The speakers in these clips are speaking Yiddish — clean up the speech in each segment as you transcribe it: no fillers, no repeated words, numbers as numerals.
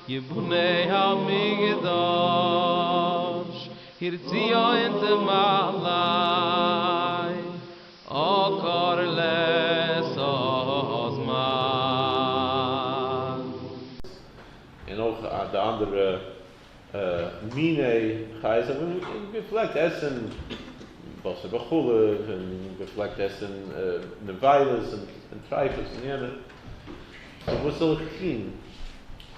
יבנה המקדש עיר ציון תמלא עקר לעת הזמן. און אויך די אנדערע מיני חיות האבן געפלעגט עסן בשר בחלב און געפלעגט עסן נבילות און טריפות און יענע, סאו וואס זאל איך טון?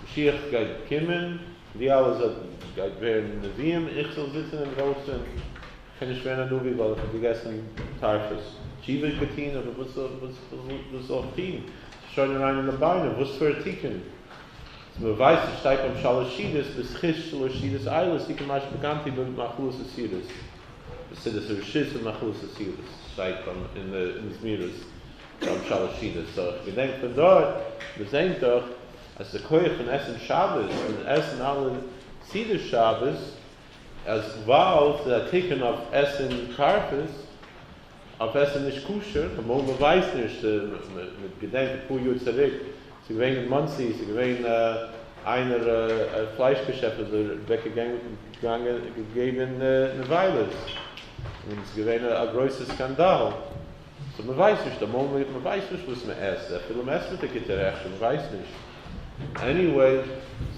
משיח גייט קומען, די אלע זאל גייט ווערן נביאים, איך זאל זיצן אינדרויסן, איך קען נישט ווערן א נביא ווייל איך האב געגעסן טרפות, תשובה געטון אבער וואס זאל איך טון? ס'איז שוין אריין אין די ביינער, וואס פאר א תיקון? אז מען ווייסט עס שטייט ביים שלש סעודות בזכות שלש סעודות אלו תוקן מה שפגמתי במאכלות אסורות, בסעודת הרשות ובמאכלות אסורות שטייט ביים אין די זמירות ביים שלש סעודות, סאו איך געדענק פון דארט, מען זעהט דאך אז די כח פון עסן שבת און עסן אלע סעודות שבת אז ווייל ס'איז א תיקון אויף עסן טרפות, אויף עסן נישט כשר, אמאל מען ווייסט נישט, מען געדענקט אפאר יאר צוריק, ס'איז געווען אין מאנסי, ס'איז געווען איינער א פלייש געשעפט איז ער אוועק געגאנגען געגעבן נבילות, און ס'איז געווען א גרויסע סקאנדאל, סאו מען ווייסט נישט, אמאל מען ווייסט נישט וואס מען עסט, אפילו מען עסט מיט א גוטער הכשר, מען ווייסט נישט, עניוועי,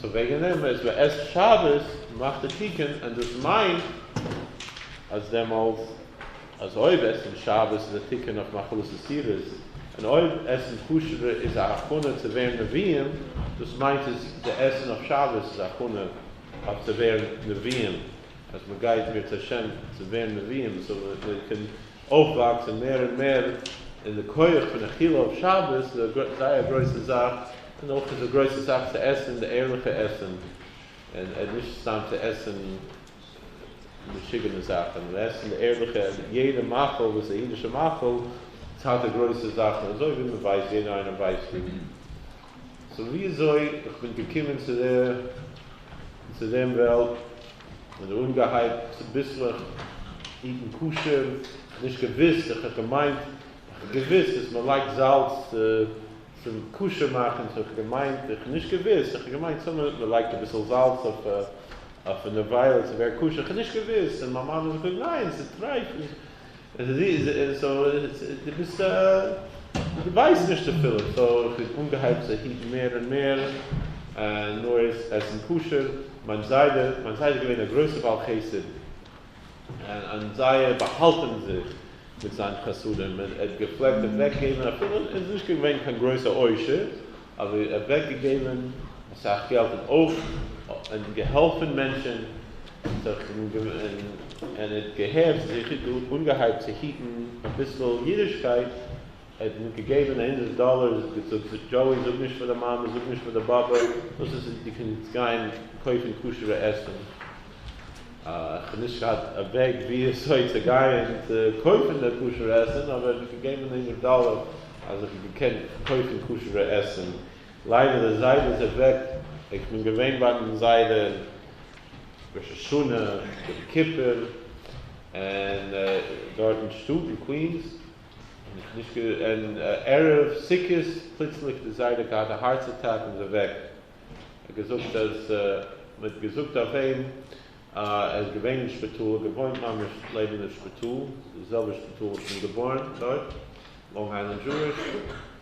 סאו וועגן דעם אז מען עסט שבת מאכט די תיקון, און דאס מיינט אז דעמאלטס. אז אויב עסן שבת איז א תיקון אויף מאכלות אסורות, און אויב עסן כשר'ע איז א הכנה צו ווערן נביאים, דאס מיינט אז די עסן אויף שבת איז א הכנה אויף צו ווערן נביאים, אז מען גייט אם ירצה השם צו ווערן נביאים, סאו מען קען אויפוואקסן מער און מער אין די כח פון אכילה אויף שבת איז א זייער גרויסע זאך, און אויך איז א גרויסע זאך צו עסן די ערליכע עסן, און נישט סתם צו עסן משוגענע זאכן, און עסן די ערליכע, יעדע מאכל וואס איז א אידישע מאכל, ס'האט א גרויסע זאך, און אזוי ווי מען ווייסט, יעדער איינער ווייסט ווי, סאו ווי אזוי איך בין געקומען צו דער, צו דעם וועלט, און אנגעהייבט צוביסלעך היטן כשר, נישט געוויסט, איך האב געמיינט, איך האב געוויסט אז מען לייגט זאלץ צו צום כשר מאכן, סאו איך האב געמיינט, איך האב נישט געוויסט, איך האב געמיינט סאו מען לייגט אביסל זאלץ אויף אויף א נבילה צו ווערן כשר, איך האב נישט געוויסט, און מיין מאמע זאגט ניין ס'איז טרייף, סאו דו ביסט דו ווייסט נישט אפילו, סאו איך האב אנגעהייבט צו היטן מער און מער, נאר עסן כשר, מיין זיידע, מיין זיידע איז געווען א גרויסע בעל חסד, און זייער באהאלטען זיך מיט זיין חסדים, ער האט געפלעגט אוועק געבן אפילו ער איז נישט געווען קיין גרויסע עושר, אבער אוועק געגעבן אסאך געלט און אויך און געהאלפען מענטשען, און ער האט געהערט זיך אנגעהייבט צו היטן אביסל אידישקייט, ער האט מיר געגעבן א הונדרעט דאלער, געזאגט דזשאוי זאג נישט פאר די מאמע, זאג נישט פאר די באבע, דאס איז דו קענסט גיין קויפן כשר'ע עסן. איך האב נישט געהאט א וועג ווי אזוי צו גיין צו קויפן די כשר'ע עסן, אבער ער האט מיר געגעבן הונדרעט דאלער אז איך האב געקענט קויפן כשר'ע עסן. ליידער די זיידע איז אוועק, איך בין געווען ביים זיידע ראש השנה, יום כיפור, און דארט אין שטאט אין קווינס, און ערב סוכות פלוצלינג די זיידע געהאט א הארץ אטאק און איז אוועק, ער האט געזאגט אז מען האט געזאגט אויף אים ער איז געווען אין שפיטאל, געוואוינט ממש לעבן די שפיטאל, די זעלבע שפיטאל וואס איך בין געבוירן דארט, לאנג איילענד דזשואיש,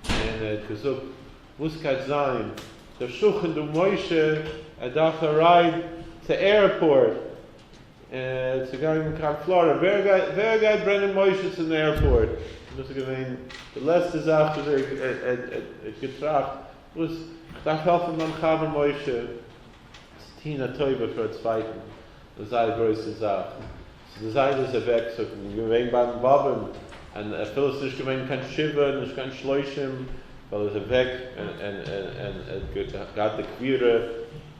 און ער האט געזאגט וואס גייט זיין, דער שכן דא משה ער דארף א רייד צו עירפארט, צו גיין קיין פלארידע, ווער גייט ווער גייט ברענגען משה צום עירפארט? דאס איז געווען די לעצטע זאך וואס ער האט געטראכט, וואס איך דארף העלפן מיין חבר משה צו טוהן א טובה פאר א צווייטן, דאס איז זייער גרויסע זאך, סאו די זיידע איז אוועק, סאו איך בין געווען ביים באבען, און אפילו ס'איז נישט געווען קיין שבעה, נישט קיין שלושים, ווייל ער איז אוועק און און ער האט געהאט די קבורה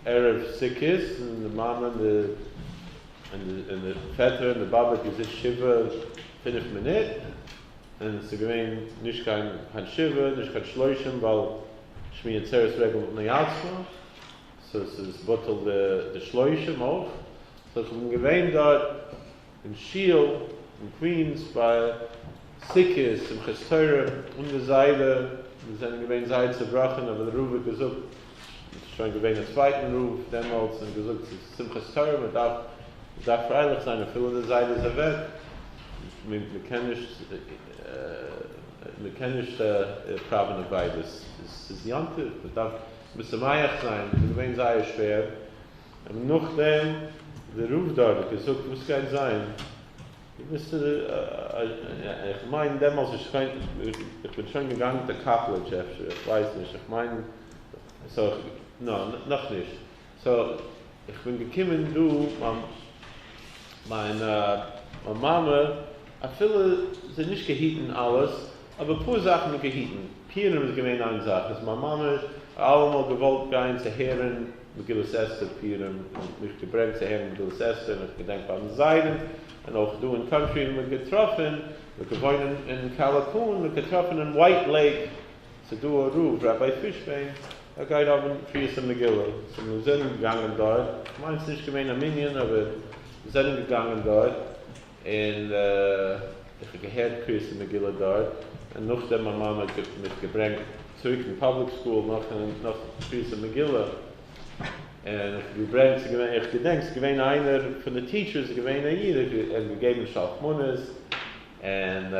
ערב סוכות און די מאמע און די און די פעטער און די באבע האט געזיצט שבעה פינף מינוט און ס'איז געווען נישט קיין קיין שבעה נישט קיין שלושים ווייל שמיני עצרת רגל מפני עצמו סאו ס'איז בטל די שלושים אויך סאו כ'בין געווען דארט אין שול אין קווינס ביי סוכות שמחת תורה און די זיידע מיר זענען געווען זייער צובראכן אבער די רב האט געזאגט. שוין געווען א צווייטן רב דעמאלטס און געזאגט ס'איז שמחת תורה מען דארף מען דארף פרייליך זיין אפילו דער זיידע איז אוועק, מען קען נישט מען קען נישט פראווען אבילות, ס'איז יום טוב מען דארף משמח זיין, ס'איז געווען זייער שווער, און נאכדעם דער רב דארט האט געזאגט וואס גייט זיין? איך מיין דעמאלס איז שוין, איך בין שוין געגאנגען צו קאלעדזש אפשר, איך ווייס נישט, איך מיין, סאו, נא, נאכנישט, סאו, איך בין געקומען דא, מיין מאמע, אפילו זי האט נישט געהיטן אלעס, אבער אפאר זאכן האט געהיטן, פורים איז געווען איין זאך, איז מיין מאמע אלעמאל געוואלט גיין צו הערן מגילת אסתר פורים, און מיך געברענגט צו הערן מגילת אסתר, און איך געדענק ביים זיידן, און אויך דא אין קאנטרי האבן מיר געטראפן, מיר געוואוינען אין קאלאקון, מיר געטראפן אין ווייט לעיק, ס'איז דא א רב ראביי פישביין, ער גייט האבן קריאת המגילה, סאו מיר זענען געגאנגען דארט, כ'מיין ס'איז נישט געווען א מנין אבער מיר זענען געגאנגען דארט, און איך האב געהערט קריאת המגילה דארט, און נאכדעם מיין מאמע האט מיך געברענגט צוריק אין פאבליק סקול נאך נאך קריאת המגילה, און איך האב געברענגט, ס'איז געווען, איך געדענק ס'איז געווען איינער פון די טיטשערס איז געווען א איד, ער האט געגעבן שלחמנות, און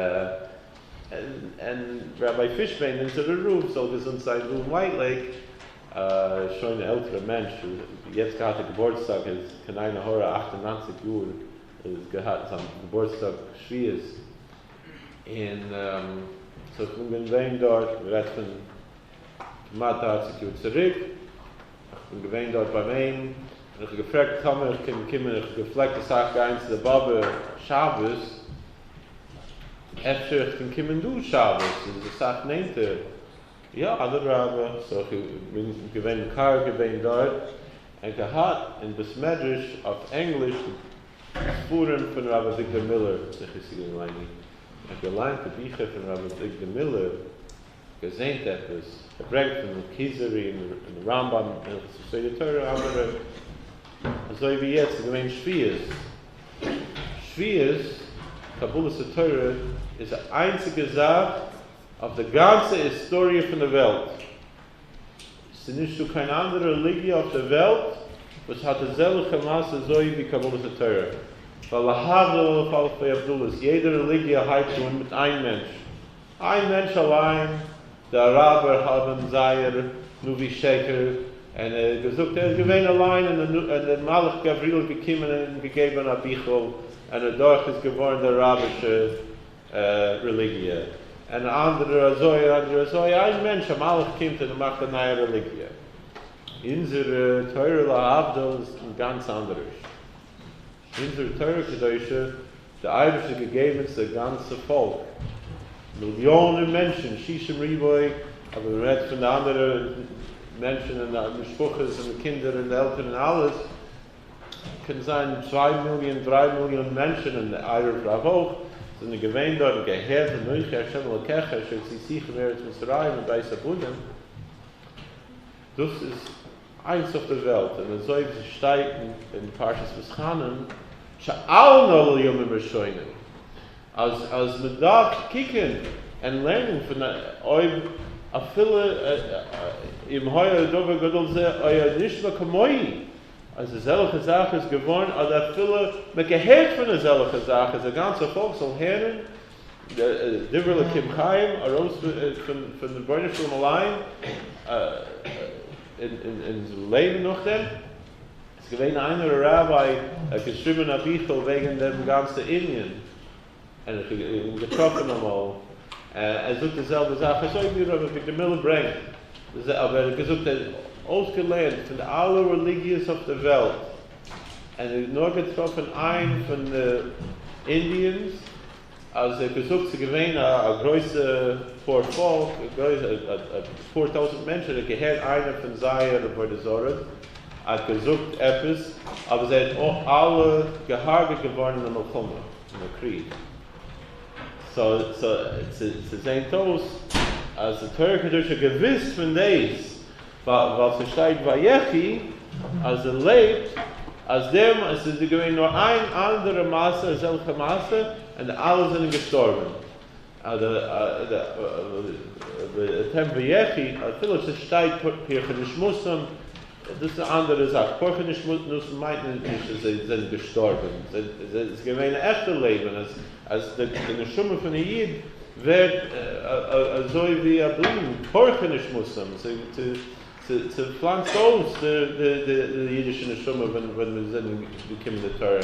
און ראביי פישביין אונזערע רב זאל געזונט זיין דא אין ווייט לעיק, שוין א עלטערע מענטש, יעצט געהאט א געבורטסטאג איז קיין עין הרע 98 יאר, איז געהאט זיין געבורטסטאג שבועות, און סאו איך בין געווען דארט, מען רעדט פון כמעט 30 יאר צוריק, איך בין געווען דארט ביים אים, און איך האב געפרעגט טאמער איך קען קומען, איך האב געפלעגט אסאך גיין צו די באבע שבת, אפשר איך קען קומען דא שבת, איז אסאך נענטער, יא אדרבה, סאו איך בין געווען אין קאר געווען דארט, און געהאט אין בית מדרש אויף ענגליש די ספרים פון רבי אביגדור מילער זכותו יגן עלינו, איך האב געליינט די ביכער פון רבי אביגדור מילער, געזעהן עפעס, ער ברענגט פון כוזרי און רמב"ם אין הלכות יסודי התורה אנדערע, אזוי ווי יעצט איז געווען שבועות, שבועות קבלת התורה איז די איינציגע זאך אויף די גאנצע היסטאריע פון די וועלט, ס'איז נישט דא קיין אנדערע רעליגיע אויף די וועלט וואס האט אזעלכע מעשה אזוי ווי קבלת התורה, ווייל להבדיל אלף אלפי הבדלות, יעדע רעליגיע הייבט אן מיט איין מענטש, איין מענטש אליין, די אראבער האבן זייער נביא שקר, און ער האט געזאגט ער איז געווען אליין און דער מלאך גבריאל איז געקומען און אים געגעבן א ביכל און דאדורך איז געווארן די אראבישע רעליגיע, און אנדערע אזוי און אנדערע אזוי, איין מענטש א מלאך קומט און מאכט א נייע רעליגיע. אונזערע תורה להבדיל איז גאנץ אנדערש. אונזערע תורה קדושה, די אייבערשטער געגעבן צו די גאנצע פאלק, מיליאנען מענטשן, שישים ריבוא, אבער מען רעדט פון די אנדערע מענטשן און די משפחות און די קינדער און די עלטערן און אלעס, קען זיין 2 מיליאן 3 מיליאן מענטשן און די ערב רב אויך, זענען געווען דארט און געהערט אנכי השם אלקיך אשר הוצאתיך מארץ מצרים מבית עבדים, דאס איז איינס אויף די וועלט, און אזוי ווי ס'שטייט אין פרשת ואתחנן, שאל נא לימים ראשונים, אז אז מ'דארף קוקן און לערנען פון אויב אפילו אם היה דבר גדול זה היה נשמע כמוהו, אז אזעלכע זאך איז געווארן, אדער אפילו מ'האט געהערט פון אזעלכע זאך, אז די גאנצע פאלק זאל הערן דברי אלקים חיים ארויס פון די רבונו של עולם אליין, און לעבן נאכדעם. עס איז געווען איינער א ראביי, ער האט געשריבען א ביכל וועגן דעם גאנצע ענין, און איך האב אים געטראפען אמאל, ער זאגט די זעלבע זאך אזוי ווי ר' אביגדור מילער ברענגט, אבער ער האט געזאגט ער האט אויסגעלערנט פון אלע רעליגיעס אויף די וועלט, און ער האט נאר געטראפען איין פון די אינדיענס, אז ער האט געזאגט ס'איז געווען א גרויסע פאר פאלק, אפאר טויזענט מענטשען, ער האט געהערט איינער פון זייער עבודה זרה האט געזאגט עפעס, אבער זיי האט אלע געהארגעט געווארן אין די מלחמה, אין די קריג. סאו ס'זעהט אויס אז די תורה הקדושה האט געוויסט פון דאס, ווייל ס'שטייט ויחי אז ער לעבט, אז דעם עס איז געווען נאר איין אנדערע מעשה אזעלכע מעשה און אלע זענען געשטארבען, אתם ויחי אפילו ס'שטייט פרחה נשמתם. דאס איז א אנדערע זאך, פרחה נשמתם מיינט נישט אז זיי זענען געשטארבען, ס'איז געווען א עכטע לעבען, אז די נשמה פון א איד ווערט אזוי ווי א בלום, פרחה נשמתם, ס'פלאנצט אויס די אידישע נשמה ווען מיר זענען געקומען די תורה,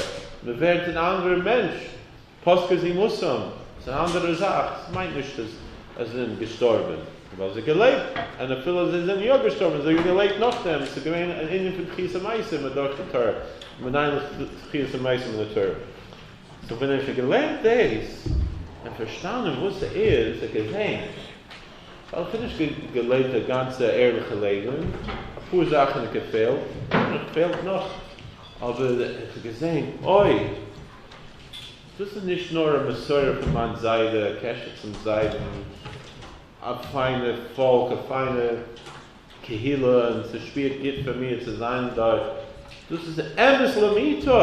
מ'ווערט אן אנדערע מענטש, פסקה זימתם, ס'איז אן אנדערע זאך, ס'מיינט נישט אז זיי זענען געשטארבען, ווייל זיי געלעבט, און אפילו זיי זענען יא געשטארבען, זיי האבן געלעבט נאכדעם, ס'איז געווען אן ענין פון תחיית המתים דורך די תורה, מנין לתחיית המתים מן התורה. סאו ווען ער האט געלערנט דאס, און פארשטאנען וואס ס'איז, האט ער געזען, ווייל איך האב נישט געלעבט א גאנצע ערליכע לעבן, אפאר זאכן האט געפעלט, און פעלט נאך, אבער איך האב געזען, אוי! דאס איז נישט נאר א מסורה פון מיין זיידע, א קשר צום זיידן, א פיינע פאלק, א פיינע קהילה, און ס'שפירט גוט פאר מיר צו זיין דארט, דאס איז אמת לאמיתו!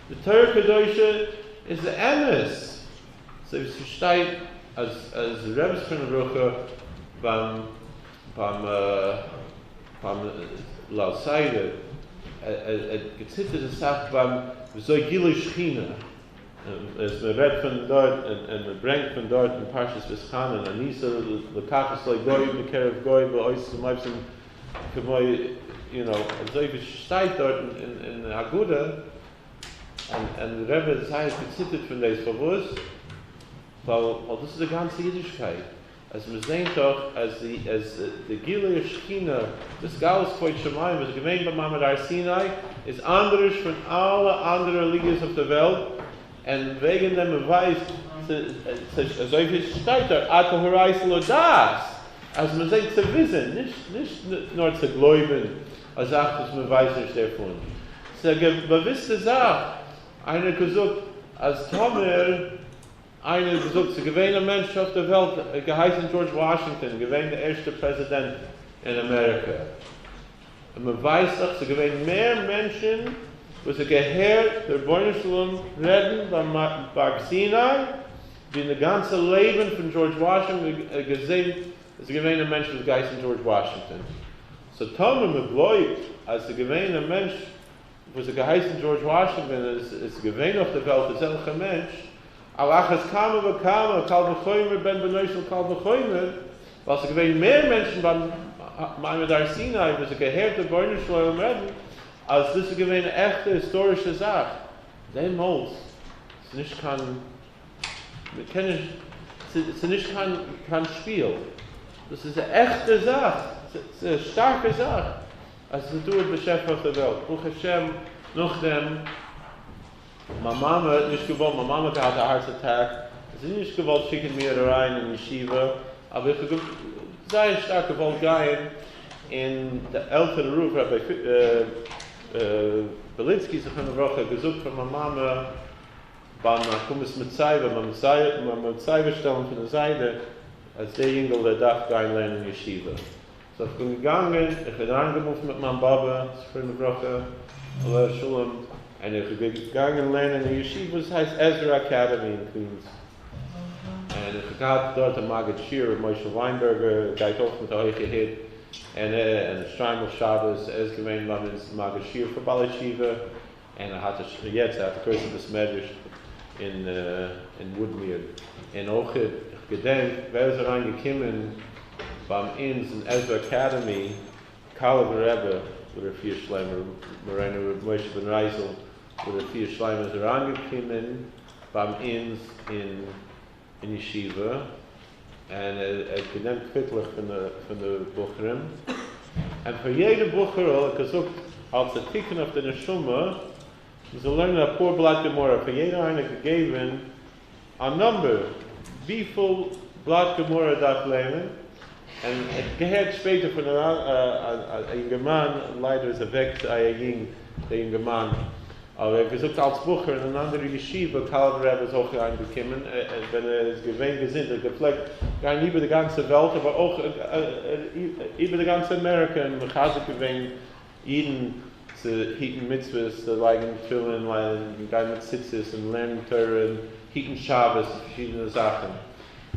די תורה קדושה איז די אמת! אזוי ווי ס'שטייט אז אז רבי זכרונו לברכה ביים ביים ביים ליל סדר ער האט געציטערט אסאך ביים וויאזוי גילוי שכינה אז מען רעדט פון דארט און מען ברענגט פון דארט אין פרשת ואתחנן אני לקחת לו גוי מקרב גוי והיתה למופתים כמו יו נאו אזוי ווי ס'שטייט דארט אין הגדה און דער רבי האט זייער געציטערט פון דאס, פארוואס? ווייל דאס איז די גאנצע אידישקייט, אז מען זעהט דאך אז די אז די גילוי השכינה, דאס התגלות כבוד שמים וואס איז געווען ביי מעמד הר סיני, איז אנדערש פון אלע אנדערע רעליגיעס אויף די וועלט, און וועגן דעם מען ווייסט, אזוי ווי עס שטייט דארט, אתה הראת לדעת, אז מען זעהט צו וויסען, נישט נישט נאר צו גלויבען א זאך וואס מען ווייסט נישט דערפון. ס'איז א באוויסטע זאך, איינער האט געזאגט אז טאמער, איינער האט געזאגט ס'איז געווען א מענטש אויף דער וועלט ער האט געהייסן דזשארדזש וואשינגטאן, געווען דער ערשטער פרעזידענט אין אמעריקע, און מען ווייסט דאך ס'איז געווען מער מענטשן וואס האט געהערט דער רבונו של עולם רעדן ביים בארג סיני, ווי אין די גאנצע לעבן פון דזשארדזש וואשינגטאן געזען עס איז געווען א מענטש וואס געהייסן דזשארדזש וואשינגטאן. סאו טאמער מען גלויבט אז עס איז געווען א מענטש וואס האט געהייסן דזשארדזש וואשינגטאן און עס איז געווען אויף די וועלט אזעלכע מענטש, על אחת כמה וכמה קל וחומר בן בנו של קל וחומר, ווייל עס איז געווען מער מענטשן ביים מעמד הר סיני וואס האט געהערט די רבונו של עולם רעדן, אז דאס איז געווען א עכטע היסטארישע זאך, דעמאלטס איז נישט קיין מען קען נישט, ס'איז נישט קיין קיין שפיל, דאס איז א עכטע זאך, ס'איז א שטארקע זאך אז ס'איז דא א באשעפער אויף דער וועלט, ברוך השם נאכדעם, מיין מאמע האט נישט געוואלט, מיין מאמע האט געהאט א הארץ אטאק, זי האט נישט געוואלט שיקן מיר אריין אין ישיבה, אבער איך האב זייער שטארק געוואלט גיין, און די עלטערע רב רבי בעליצקי זכרונו לברכה האט געזאגט פאר מיין מאמע, ביים הקמת מצבה, ביים מצבה שטעלן פון די זיידע, אז דער יונגעל דער דארף גיין לערנען ישיבה. סאו איך בין געגאנגען, איך בין אריינגעמופט מיט מיין באבע זכרונה לברכה עליה השלום, און איך בין געגאנגען לערנען אין ישיבה וואס הייסט עזרא אקעדעמי אין קווינס, און איך האב געהאט דארט א מגיד שיעור ר' משה וויינבערגער, ער גייט אויך מיט א הויכע היט, און שטריימל שבת, ער איז געווען ביי אונז מגיד שיעור פאר בעלי תשובה. און ער האט יעצט ער האט א גרויסע בית מדרש אין אין וואודמיר, און אויך איך געדענק ווער איז אריין געקומען ביים אונז אין עזרא אקעדעמי, קאלובער רבי לרפואה שלימה, מורינו ר' משה בן רייזל לרפואה שלימה איז אריין געקומען ביים אונז אין אין ישיבה, און ער האט גענעמט קוויטלעך פון די בחורים, און פאר יעדע בחור'ל האט געזאגט אלס א תיקון אויף די נשמה, מען זאל לערנען אפאר בלאט גמרא, פאר יעדער איינער געגעבן א נומבער וויפיל בלאט גמרא ער דארף לערנען, און איך האב געהערט שפעטער פון א יונגערמאן, ליידער איז אוועק זייער יונג דער יונגערמאן, אבער ער האט געזאגט אלס בחור אין אן אנדערע ישיבה, קאלובער רבי איז אויך אריין געקומען ווען ער איז געווען געזונט, ער האט געפלעגט גיין איבער די גאנצע וועלט אבער אויך איבער די גאנצע אמעריקע און מחזק געווען אידן צו היטן מצוות, צו לייגן תפילין, גיין מיט ציצית און לערנען תורה און היטן שבת און פארשידענע זאכן,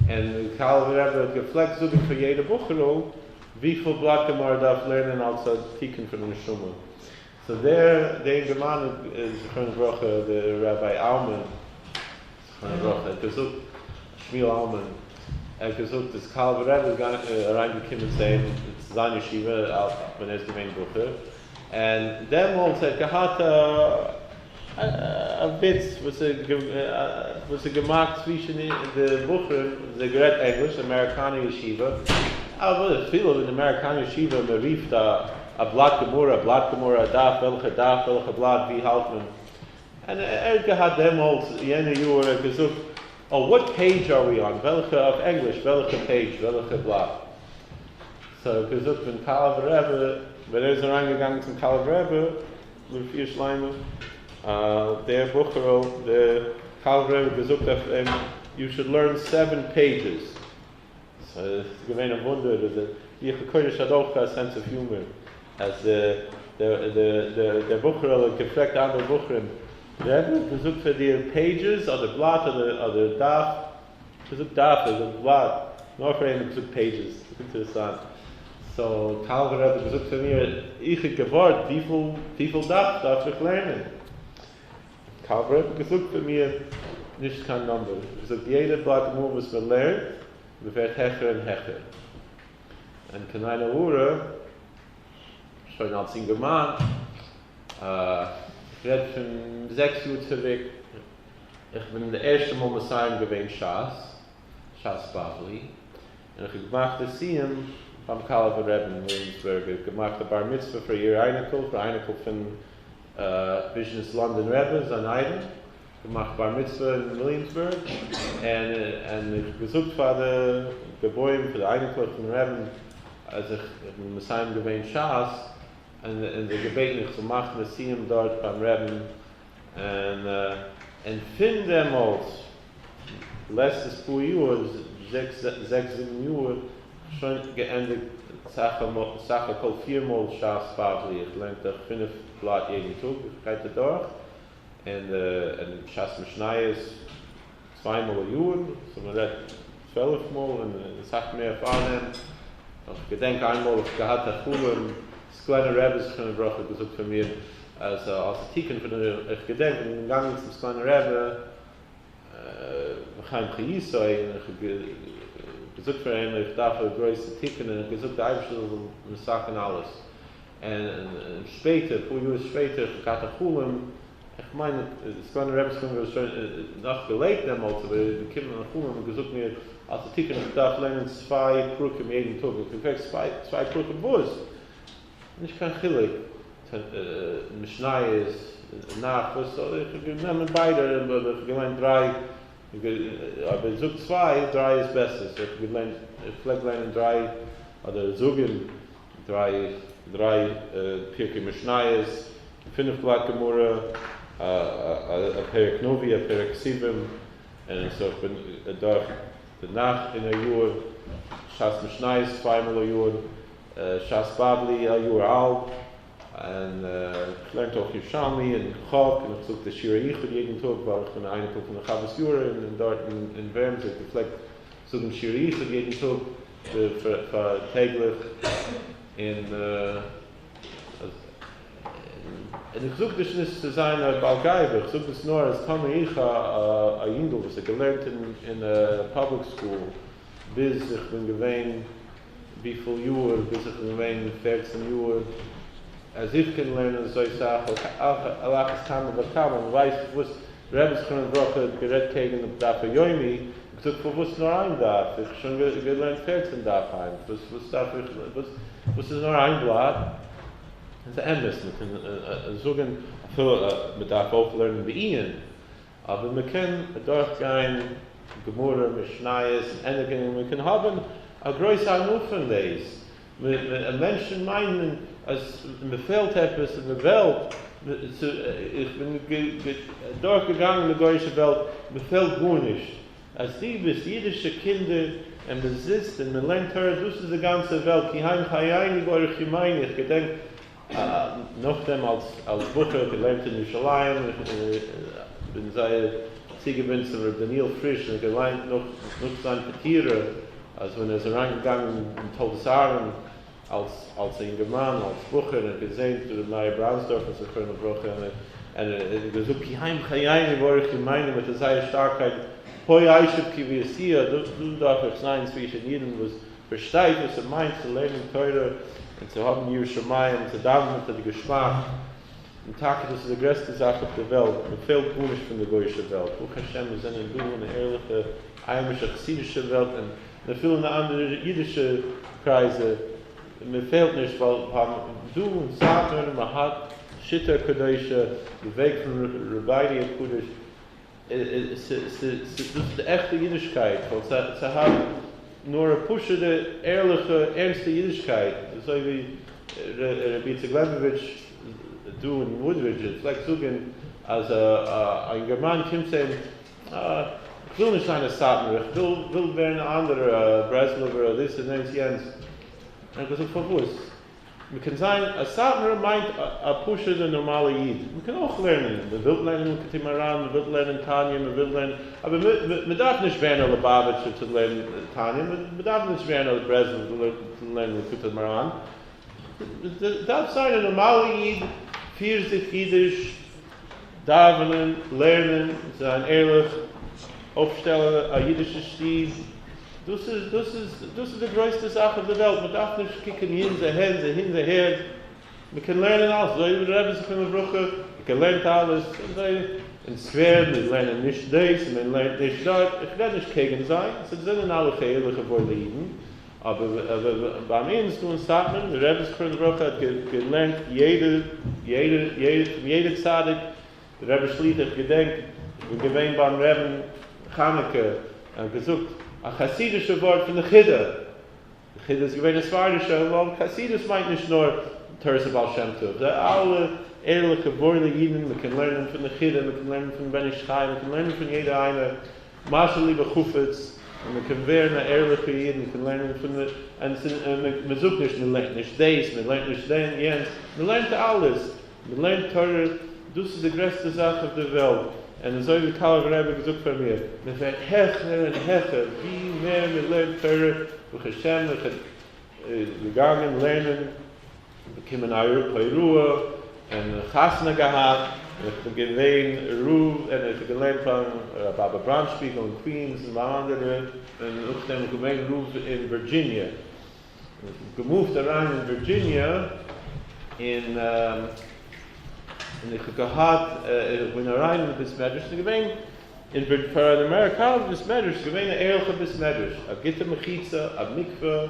און קאלובער רבי האט געפלעגט זאגן פאר יעדע בחור'ל. וויפיל בלאט גמרא דארף לערנען אלס א תיקון פון די נשמה. סאו דער דער אינגערמאן איז זכרונו לברכה דער ראביי אלמאן זכרונו לברכה האט געזאגט, שמואל אלמאן, ער האט געזאגט אז קאלובער רבי איז אריינגעקומען צו אים צו זיין ישיבה ווען ער איז געווען בחור, און דעמאלטס ער האט געהאט א וויץ וואס ער וואס ער געמאכט צווישן די בחורים, זיי גערעדט ענגליש, אמעריקאנער ישיבה, אבער אפילו אין אמעריקאנער ישיבה מען רופט א בלאט גמרא א בלאט גמרא א דף, וועלכע דף וועלכע בלאט ווי האלט מען, און ער האט געהאט דעמאלטס יענע יאר ער האט געזאגט oh what page are we on וועלכע אויף ענגליש וועלכע page וועלכע בלאט סאו ער האט געזאגט ווען קאלובער רבי ווען ער איז אריין געגאנגען צום קאלובער רבי לרפואה שלימה דער בחור'ל דער קאלובער רבי האט געזאגט אויף אים you should learn seven pages סאו עס איז געווען א וואונדער אז דער רוח הקודש האט אויך א sense of humor אז דער בחור'ל האט געפרעגט די אנדערע בחורים, רבי האט געזאגט פאר דיר pages אדער בלאט אדער דף? געזאגט דף, ער זאגט בלאט, נאר פאר אים האט געזאגט pages, אינטערעסאנט. סאו קאלובער רבי האט געזאגט פאר מיר, איך האב געווארט וויפיל דף דארף איך לערנען? קאלובער רבי האט געזאגט פאר מיר, נישט קיין number, געזאגט יעדע בלאט גמרא וואס מען לערנט, מען ווערט העכער און העכער. און קיין עין הרע, שוין אלס אינגערמאן, איך רעד פון זעקס יאר צוריק, איך בין די ערשטע מאל מסיים געווען שס, שס בבלי, און איך האב געמאכט די סיום ביים קאלובער רבי'ן אין וויליאמסבורג, איך האב געמאכט א בר מצוה פאר איר אייניקל, פאר אייניקל פון וויזשניץ לאנדאן רבי, זיין איידעם, געמאכט בר מצוה אין וויליאמסבורג, און און איך האב געזאגט פאר די גבאים פאר די אייניקלעך פון רבי'ן אז איך בין מסיים געווען שס, און און זיי געבעטן איך זאל מאכן די סיום דארט ביים רבי'ן, און און פון דעמאלטס לעצטעס פאר יאר, זעקס זעקס זיבן יאר, שוין געענדיגט סך הכל פיר מאל שס בבלי, איך לערן דאך פינף בלאט יעדן טאג, איך גייט אדורך, און שס משניות צוויי מאל א יאר, סאו מען רעדט 12 מאל און אסאך מער פארדעם. איך געדענק איינמאל איך האב געהאט א חלום, סקולענער רבי זכרונו לברכה האט געזאגט פאר מיר אז אלס א תיקון פון די, איך געדענק איך בין געגאנגען צום סקולענער רבי בחיים חיותו און איך האב געזאגט פאר אים איך דארף א גרויסע תיקון און ער האט געזאגט די אייבערשטער זאל מתקן אלעס. און שפעטער, אפאר יאר שפעטער, איך האב געהאט א חלום, איך מיין סקולענער רבי זכרונו לברכה איז שוין נאך געלעבט דעמאלטס, אבער ער איז געקומען אין חלום און געזאגט מיר אלס א תיקון איך דארף לערנען צוויי פרקים יעדן טאג, איך האב געפרעגט צוויי פרקים וואס? נישט קיין חילוק, משניות, נ"ך, וואס, איך האב גענומען ביידע, איך האב געליינט דריי, אבער זאג צוויי, דריי איז בעסער, סאו איך האב געליינט, איך פלעג לערנען דריי אדער זאגן דריי דריי פרקי משניות, פינף בלאט גמרא, א פרק נביא, א פרק כתובים, און סאו איך בין אדורך די נ"ך אין א יאר, שס משניות צוויי מאל א יאר, שס בבלי א יאר האלב, און איך לערנט אויך ירושלמי און חק, און איך זאג די שיר היחוד יעדן טאג ווייל איך בין א אייניקל פון די חוות יאיר און דארט אין ווערמס האט געפלעגט זאגן שיר היחוד יעדן טאג פאר טעגליך, און און איך זאג דאס נישט צו זיין א בעל גאווה, איך זאג דאס נאר אז טאמער איך א יונגל וואס האט געלערנט אין public school ביז איך בין געווען וויפיל יאר, ביז איך בין געווען 14 יאר, אז איך קען לערנען אזוי סאך, על אחת כמה וכמה, מען ווייסט וואס רבי זכרונו לברכה האט גערעדט קעגן די דף היומי, געזאגט פארוואס נאר איין דף, איך האב שוין געלערנט 14 דף היינט, וואס וואס דארף איך, וואס וואס איז נאר איין בלאט? איז אמת, מען קען זאגן אפילו מען דארף אויך לערנען בעיון, אבער מען קען דורכגיין גמרא, משניות, ענדיגן, און מען קען האבן א גרויסע הנאה פון דאס. מענטשן מיינען אז מען פעלט עפעס אין די וועלט, איך בין דורכגעגאנגען די גוי'אישע וועלט, מען פעלט גארנישט. אז דו ביסט אידישע קינדער און מען זיצט און מען לערנט תורה, דאס איז די גאנצע וועלט, כי הם חיינו ואורך ימינו, איך געדענק נאכדעם אלס אלס בחור געלערנט אין ירושלים, איך בין זייער צוגעבינדן צום ר' דניאל פריש און געליינט נאך נאך זיין פטירה אז ווען ער איז אריינגעגאנגען אין תולדות אהרן. אלס אלס א אינגערמאן, אלס בחור, און געזען ר' מאיר בראנדסדארפער זכרונו לברכה, און ער האט געזאגט כי הם חיינו ואורך ימינו מיט אזא שטארקייט, פה אשב כי באתיה, דא דארף איך זיין צווישן אידן וואס פארשטייט וואס ס'מיינט צו לערנען תורה און צו האבן יראת שמים און צו דאווענען מיט א געשמאק, און טאקע דאס איז די גרעסטע זאך אויף די וועלט, מען פעלט גארנישט פון די גוי'אישע וועלט, ברוך השם מיר זענען דא אין א ערליכע היימישע חסידישע וועלט און אפילו אין די אנדערע אידישע קרייזן, מען פעלט נישט ווייל דא אין סאטמאר מען האט שיטה קדושה, די וועג פון רבינו הקדוש, דאס איז די עכטע אידישקייט, ווייל ס'האט נאר א פשוט'ע ערליכע ערנסטע אידישקייט, אזוי ווי רבי איציק לעבאוויטש דא אין וואודרידזש פלעגט זאגן אז א אינגערמאן קומט צו אים, איך וויל נישט זיין א סאטמארער, איך וויל ווערן א אנדערער, א ברסלב'ער, א דאס און יענץ יענץ, האט ער געזאגט פארוואס? מ'קען זיין א סאטמארער מיינט א פשוט'ע נארמאלע איד, מ'קען אויך לערנען, מ'וויל לערנען ליקוטי מוהר"ן, מ'וויל לערנען תניא, מ'וויל לערנען, אבער מ'דארף נישט ווערן א ליובאוויטשער צו לערנען תניא, מ'דארף נישט ווערן א ברסלב'ער צו לערנען ליקוטי מוהר"ן, מ'דארף זיין א נארמאלע איד, פיר זיך אידיש, דאווענען, לערנען, זיין ערליך, אויפשטעלן א אידישע שטוב, דאס איז דאס איז דאס איז די גרויסטע זאך אויף די וועלט, מען דארף נישט קוקן אהין אהין אהין אהער, מען קען לערנען אלעס, אזוי ווי דער רבי זכרונו לברכה האט געלערנט אלעס, אזוי אין סקווער, מיר לערנען נישט דאס און מען לערנט נישט דארט, איך רעד נישט קעגן זיי, זיי זענען אלע ערליכע וואוילע אידן, אבער ביי אונז דא אין סאטמאר, דער רבי זכרונו לברכה האט געלערנט יעדע יעדע יעדע פון יעדע צדיק, דער רבי שליט"א איך געדענק איך בין געווען ביים רעבן חנוכה, ער האט געזאגט א חסידישע ווארט פון די חידא, די חידא איז געווען א ספרדישע, ווייל חסידות מיינט נישט נאר תורת הבעל שם טוב, די אלע ערליכע וואוילע אידן, מען קען לערנען פון די חידא, מען קען לערנען פון בן איש חי, מען קען לערנען פון יעדער איינער, מה שליבו חפץ, און מען קען ווערן א ערליכע איד, מען קען לערנען פון די, און מען זאגט נישט מען לערנט נישט דאס, מען לערנט נישט יענץ, מען לערנט אלעס, מען לערנט תורה, דאס איז די גרעסטע זאך אויף די וועלט, און אזוי ווי קאלובער רבי האט געזאגט פאר מיר, מען ווערט העכער און העכער ווי מער מען לערנט תורה, ברוך השם איך בין געגאנגען לערנען, באקומען א הוראה, און חתונה געהאט, און איך בין געווען רב, און איך האב געלערנט פאר ר' אבא בראנדשפיגל אין קווינס און ביי אנדערע, און נאכדעם איך געווען רב אין ווירדזשיניע. געמופט אריין אין ווירדזשיניע און און איך האב געהאט איך בין אריין אין בית מדרש ס'איז געווען אין פאר אן אמעריקאנער בית מדרש איז געווען א ערליכע בית מדרש א גוטע מחיצה א מקווה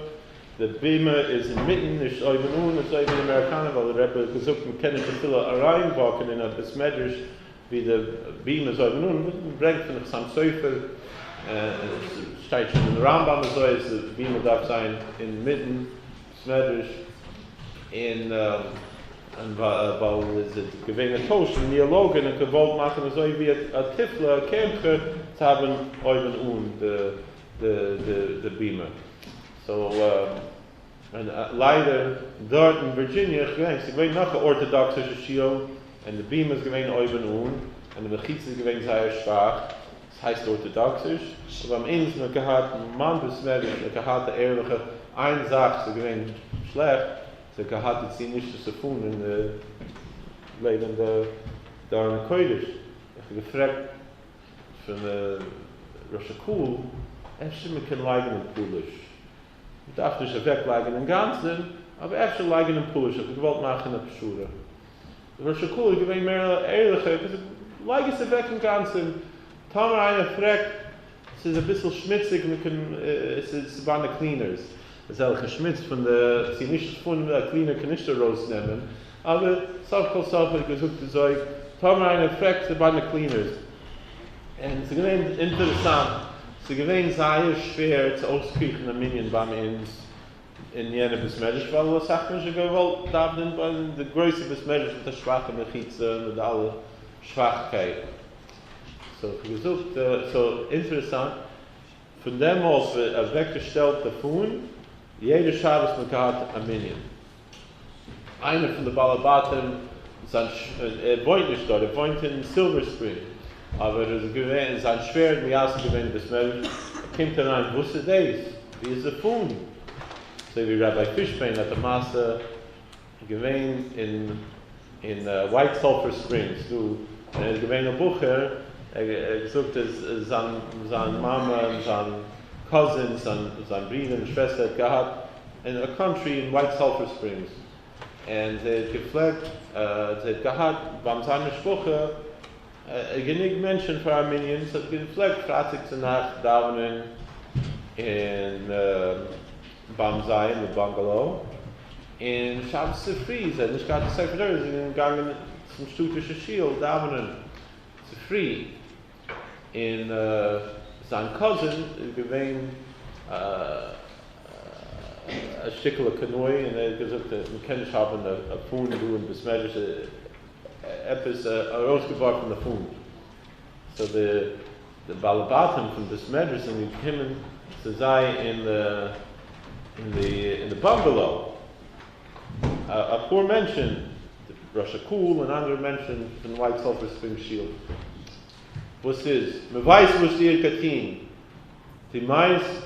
די בימה איז אינמיטן נישט אויבן אן אזוי ווי אין אמעריקאנער ווייל די רבי האט געזאגט מ'קען נישט אפילו אריין וואקן אין א בית מדרש ווי די בימה איז אויבן אן, מ'ברענגט פון די חתם סופר, שטייט שוין אין רמב"ם אזוי אז די בימה דארף זיין אינמיטן בית מדרש, און ווייל עס איז געווען א טויש אין ניאלאגן און געוואלט מאכן אזוי ווי א תיפלה א קמחא צו האבן אויבן אן די בימה, סאו און ליידער דארט אין ווירדזשיניע, איך געדענק ס'איז געווען נאך א ארטאדאקסישע שול, און די בימה איז געווען אויבן אן, און די מחיצה איז געווען זייער שוואך, עס הייסט ארטאדאקסיש, אבער ביי אונז מ'האט געהאט מיין בית מדרש האט געהאט א ערליכע, איין זאך ס'איז געווען שלעכט, ס'האט געהאט די ציוניסטישע פאן אין די לעבן די ארון הקודש, איך האב געפרעגט פון די ראש הקהל אפשר מ'קען לייגן אין פאליש. מ'דארף נישט אוועק לייגן אינגאנצן, אבער אפשר לייגן אין פאליש, איך האב געוואלט מאכן א פשרה. דער ראש הקהל איז געווען מער ערליכער, האט געזאגט, לייג עס אוועק אינגאנצן, טאמער איינער פרעגט, ס'איז אביסל שמוציג, מ'קען, ס'איז ביי די קלינערס, אזעלכע שמוץ פון די ציוניסטישע פאן, א קלינער קען נישט ארויס נעמען, אבער סוף כל סוף האט געזאגט אזוי, טאמער איינער פרעגט, ס'איז ביי די קלינערס. און ס'איז געווען אינטערעסאנט, ס'איז געווען זייער שווער צו אויסקריכן א מנין ביי אונז אין יענע בית מדרש, ווייל אסאך מענטשן האבן געוואלט דאווענען ביי די גרויסע בית מדרש מיט א שוואכע מחיצה און מיט אלע שוואכקייטן. סאו איך האב געזאגט, סאו אינטערעסאנט, פון דעמאלס ווען אוועקגעשטעלט די פאן, יעדע שבת מ'האט געהאט א מנין. איינער פון די בעלי בתים, זיין ער וואוינט נישט דארט, ער וואוינט אין סילווער ספרינג, אבער ער איז געווען, זיין שווער האט מייסד געווען די בית מדרש, ער קומט אריין, וואס איז דאס? ווי איז די פאן? אזוי ווי ראביי פישביין האט א מעשה געווען אין אין ווייט סאלפער ספרינגס דא ווען ער איז געווען א בחור, ער האט געזאגט אז זיין זיין מאמע און זיין קאזינס זיין זיין ברודער און שוועסטער האט געהאט אין א קאנטרי אין ווייט סאלפער ספרינגס און זי האט געפלעגט זי האט געהאט ביים זיין משפחה גענוג מענטשען פאר א מנין, ס'האט געפלעגט פרייטאג צו נאכט דאווענען אין ביים זיי אין די באנגעלאו, און שבת צופרי זיי האט נישט געהאט די ספר תורה זיי זענען געגאנגען צום שטאטישע שול דאווענען צופרי, און זיין קאזין איז געווען א שטיקל א קנאי און ער האט געזאגט מ'קען נישט האבן א פאן דא אין בית מדרש עפעס ארויסגעווארפן די פאן, סאו די די בעלי בתים פון בית מדרש זענען געקומען צו זיי אין די אין די באנגעלאו, אפאר מענטשן, די ראש הקהל און אנדערע מענטשן פון ווייט סאלפער ספרינגס שול, וואס איז? מען ווייסט וואס איר האט געטון, דו מיינסט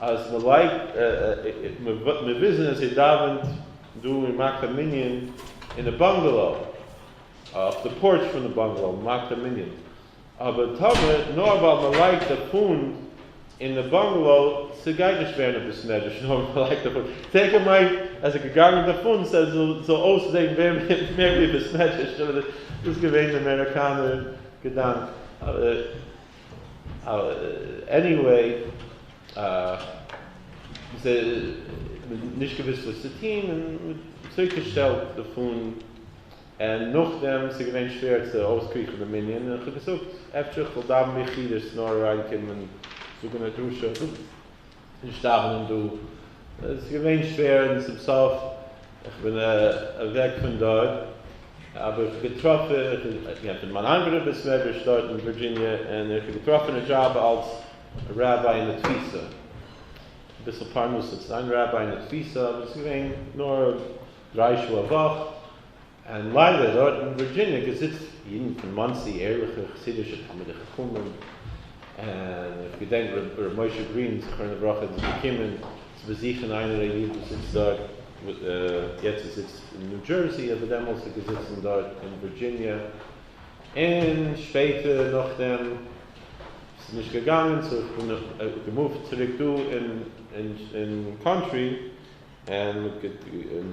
אז מען לייגט, מיר וויסן אז איר דאווענט דא און מאכט א מנין אין די באנגעלאו, אויף די פארטש פון די באנגעלאו, מען מאכט א מנין, אבער טאמער נאר ווייל מען לייגט די פאן אין די באנגעלאו, ס'גייט נישט ווערן א בית מדרש נאר ווייל מען לייגט די פאן, טאקע מיינט אז ס'איז געגאנגען די פאן ס'זאל אויסזען מער ווי בית מדרש, דאס איז געווען די אמעריקאנער געדאנק, עניוועי, נישט געוואוסט וואס צו טון און צוריק געשטעלט די פאן, און נאכדעם ס'איז געווען שווער צו אויסקריכן די מנין, און כ'האב געזאגט אפשר כ'וועל דאווענען ביחידות נאר אריינקומען זאגן א דרשה, נישט דאווענען דא, עס איז געווען שווער און צום סוף איך בין אוועק פון דארט, אבער איך האב געטראפן, איך בין פון מיין אנדערע בית מדרש דארט אין ווירדזשיניע, און איך האב געטראפן א דזשאב אלס ראביי אין די תפיסה, אביסל פרנסה צו זיין ראביי אין די תפיסה, אבער עס איז געווען נאר דריי שעה א וואך, און ליידער דארט אין ווירדזשיניע געזיצט אידן פון מאנסי, ערליכע חסידישע תלמידי חכמים, און איך געדענק ר' משה גרין זכרונו לברכה איז געקומען צו באזוכן איינער א איד וואס זיצט דארט, יעצט ער זיצט אין ניו דזשערסי אבער דעמאלטס איז ער געזיצן דארט אין ווירדזשיניע, און שפעטער נאכדעם ס'איז נישט געגאנגען סאו איך בין געמופט צוריק דא אין קאנטרי. און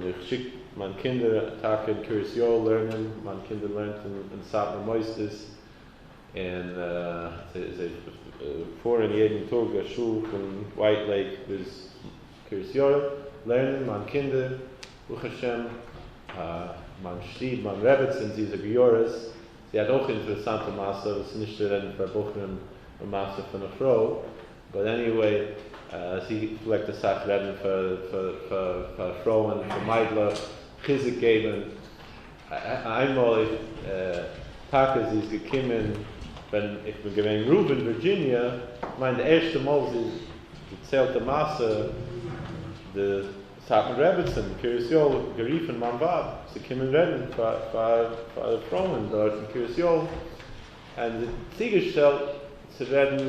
איך שיק מיין קינדער טאקע אין קרית יואל לערנען, מיין קינדער לערנט אין סאטמאר מוסדות, און זיי פארן יעדן טאג א שעה פון ווייט לעיק ביז קרית יואל לערנען, מיין קינדער ברוך השם, מיין שטוב, מיין רעבעצין זי איז א גיורת, זי האט אויך אינטערעסאנטע מעשה וואס איז נישט צו רעדן פאר בחורים, א מעשה פון א פרוי, באט עניוועי, זי פלעגט אסאך רעדן פאר פרויען, פאר מיידלעך, חיזוק געבן. איינמאל איך, טאקע זי איז געקומען ווען איך בין געווען רב אין ווירדזשיניע, כ'מיין די ערשטע מאל זי דערציילט די מעשה, די סאטמאר רעבעצין אין קרית יואל האט גערופן מיין ווייב צו קומען רעדן פאר די פרויען דארט אין קרית יואל, און זי האט צוגעשטעלט צו רעדן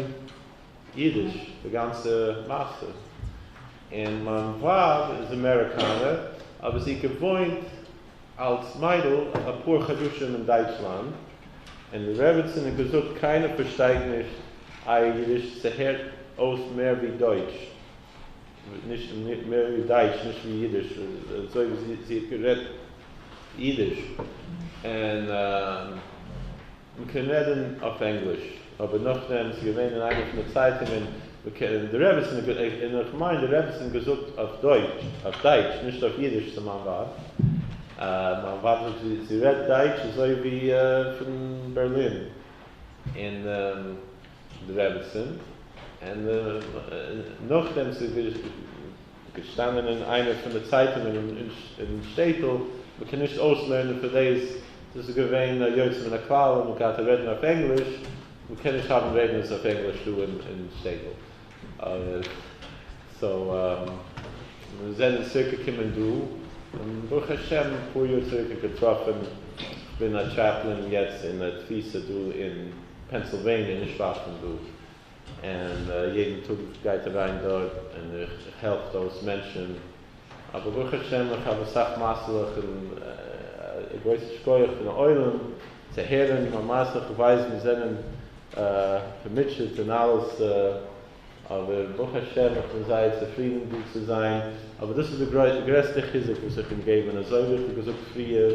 אידיש די גאנצע מעשה, און מיין ווייב איז אמעריקאנער אבער זי האט געוואוינט אלס מיידל אפאר חדשים אין דייטשלאנד, און די רעבעצין האט געזאגט קיינער פארשטייט נישט אייער אידיש ס'הערט אויס מער ווי דויטש, נישט מער ווי דייטש נישט ווי אידיש, אזוי ווי זי האט גערעדט אידיש, און. מ'קען רעדן אויף ענגליש, אבער נאכדעם ס'איז געווען אין איינע פון די צייטונגען, מ'קען, די רעבעצין האט, און איך מיין די רעבעצין האט געזאגט אויף דויטש, אויף דייטש, נישט אויף אידיש צו מיין ווייב, מיין ווייב זאגט זי זי רעדט דייטש אזוי ווי פון בערלין, און די רעבעצין, און נאכדעם ס'איז געשטאנען אין איינע פון די צייטונגען אין שטעטל, מ'קען נישט אויסלערנען פאר דאס, דאס איז געווען א יוצא מן הכלל און מ'האט געהאט רעדן אויף ענגליש, מ'קען נישט האבן רעדנערס אויף ענגליש דא אין שטעטל. סאו מיר זענען צוריק געקומען דא, און ברוך השם אפאר יאר צוריק האב איך געטראפן, כ'בין א טשעפלען יעצט אין א תפיסה דא אין פענסילוועניע, נישט ווייט פון דא, און יעדן טאג גייט אריין דארט און איך העלף אויס מענטשן. אבער ברוך השם איך האב אסאך מעשה'לעך און א גרויסע שכוח פון די עולם צו הערן מיין מעשה, איך ווייס מיר זענען פארמוטשעט און אלעס, אבער ברוך השם איך בין זייער צופרידן דא צו זיין, אבער דאס איז די גרעסטע חיזוק וואס איך קען געבן, אזוי ווי איך האב געזאגט פריער.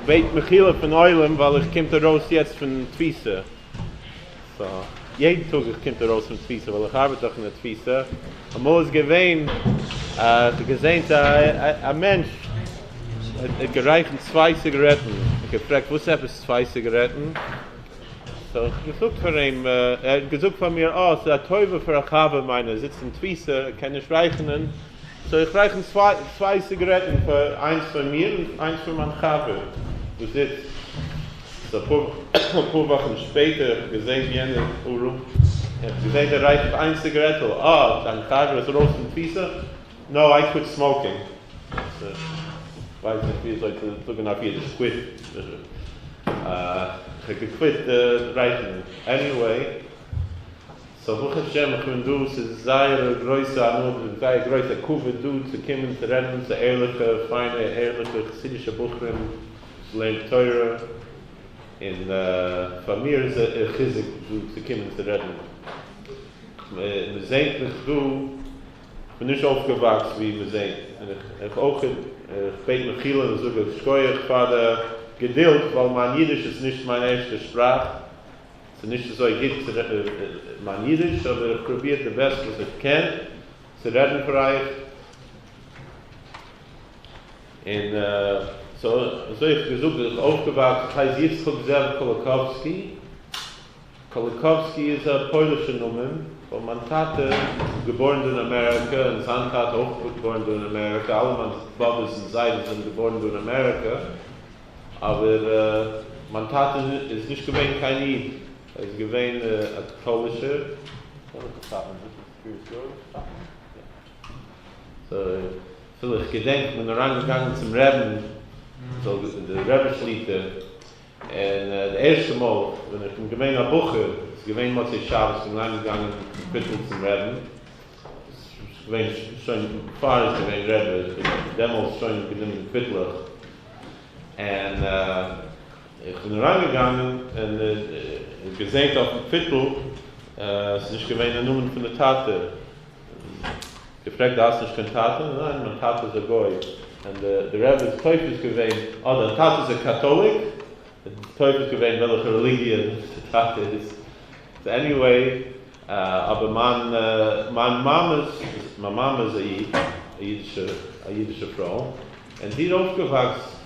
בעט מחילה פון עולם ווייל איך קומט ארויס יעצט פון תפיסה, סא יעדן טאג איך קומט ארויס פון תפיסה ווייל איך ארבעט דאך אין די תפיסה, אמאל איז געווען איך האב געזען א מענטש האט גערייכנט צוויי סיגארעטן, איך געפרעגט וואס עפעס צוויי סיגארעטן, סאו איך געזאגט פאר אים, ער האט געזאגט פאר מיר אה ס'איז א טובה פאר א חבר מיינער זיצט אין תפיסה ער קען נישט רייכענען, סאו איך רייכן צוויי סיגארעטן פאר איינס פאר מיר און איינס פאר מיין חבר וואס זיצט. סאו אפאר וואכן שפעטער איך האב געזען יענער ארום, איך האב געזען דער רייכערט איין סיגארעטל, אה דיין חבר איז ארויס פון תפיסה? נאו איי קוויט סמאוקינג. כ'ווייס נישט ווי אזוי צו זאגן אויף אידיש קוויט. איך האב געקוויט רייכערן. עניוועי. סאו ברוך השם איך בין דא, ס'איז זייער א גרויסע הנאה און זייער גרויסע כבוד דא צו קומען צו רעדן צו ערליכע פיינע ערליכע חסידישע בחורים וואס לערנט תורה, און פאר מיר איז א חיזוק דא צו קומען צו רעדן, מען זעהט מיך דא, איך בין נישט אויפגעוואקסט ווי מען זעהט, און איך אויך, איך בעט מחילה און זאג שכוח פאר די געדולד ווייל מיין אידיש איז נישט מיין ערשטע שפראך, ס'איז נישט אזוי גוט מיין אידיש, אבער איך פרוביר די בעסט וואס איך קען צו רעדן פאר אייך. און סאו אזוי איך געזאגט איך אויפגעוואקסן, איך הייס יצחק זאב קוליקאווסקי, קוליקאווסקי איז א פוילישע נאמען, ווייל מיין טאטע איז געבוירן דא אין אמעריקע און זיין טאטע אויך געבוירן דא אין אמעריקע, אלע מיין באבעס און זיידעס זענען געבוירן דא אין אמעריקע, אבער מיין טאטע איז נישט געווען קיין איד, ער איז געווען א קאטולישער. אפילו איך געדענק כ'בין אריין געגאנגען צום רעבן זאל די רבי שליטא, און די ערשטע מאל ווען איך בין געווען א בחור, ס'איז געווען מוצאי שבת, כ'בין אריין געגאנגען מיטן קוויטל צום רעבן, ס'איז געווען שוין פאר איז געווען רבי, דעמאלטס שוין גענומען קוויטלעך, און איך בין אריין געגאנגען און געזעהט אויפן קוויטל ס'איז נישט געווען די נאמען פון די טאטע, געפרעגט דו האסט נישט קיין טאטע? ניין מיין טאטע איז א גוי, און די רבי איז תופס געווען אה דיין טאטע איז א קאטאליק? תופס געווען וועלכע רעליגיע די טאטע איז, סאו עניוועי אבער מיין מיין מאמע'ס מיין מאמע איז א איד, א אידישע א אידישע פרוי, און זי איז אויפגעוואקסן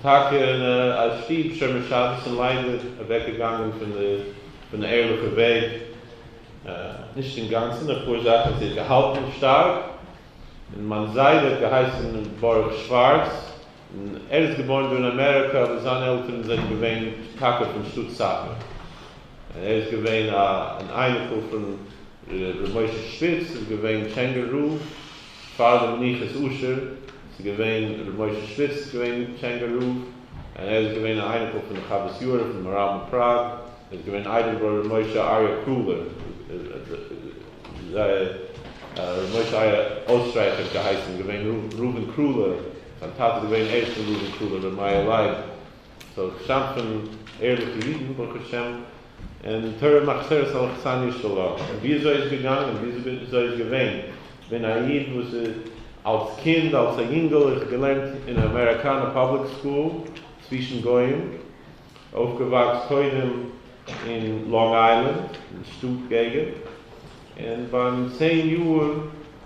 טאקע אין א שטוב שומר שבת און ליידער אוועקגעגאנגען פון די פון די ערליכע וועג, נישט אינגאנצן, אפאר זאכן זי האט געהאלטן שטארק, און מיין זיידע האט געהייסן ברוך שווארץ, און ער איז געבוירן דא אין אמעריקא אבער זיינע עלטערן זענען געווען טאקע פון שטאט סאטמאר, און ער איז געווען אן אייניקל פון ר' משה שפיץ, איז געווען טשענגער רב פאר די מנוחת אשר, ס'איז געווען ר' משה שפיץ איז געווען טשענגער רב, און ער איז געווען א אייניקל פון די חוות יאיר פון מהר"ל מפראג, ער איז געווען איידעם ביי ר' משה אריה קרולער, ר' משה אריה אויסטרייכער האט געהייסן, געווען רב אין קראלע, זיין טאטע איז געווען ערשטן רב אין קראלע ר' מאיר לייב, סאו איך שטאם פון ערליכע אידן ברוך השם, און תורה מחסרת על אכסניא שלה, און ווי אזוי איז געגאנגען, ווי אזוי איז געווען, כ'בין א איד וואס איז אלס קינד, אלס א יונגעל, איך האב געלערנט אין א אמעריקאנער פאבליק סקול צווישן גוים. אויפגעוואקסט קודם אין לאנג איילענד, אין שטאט געגענט, און ביים 10 יאר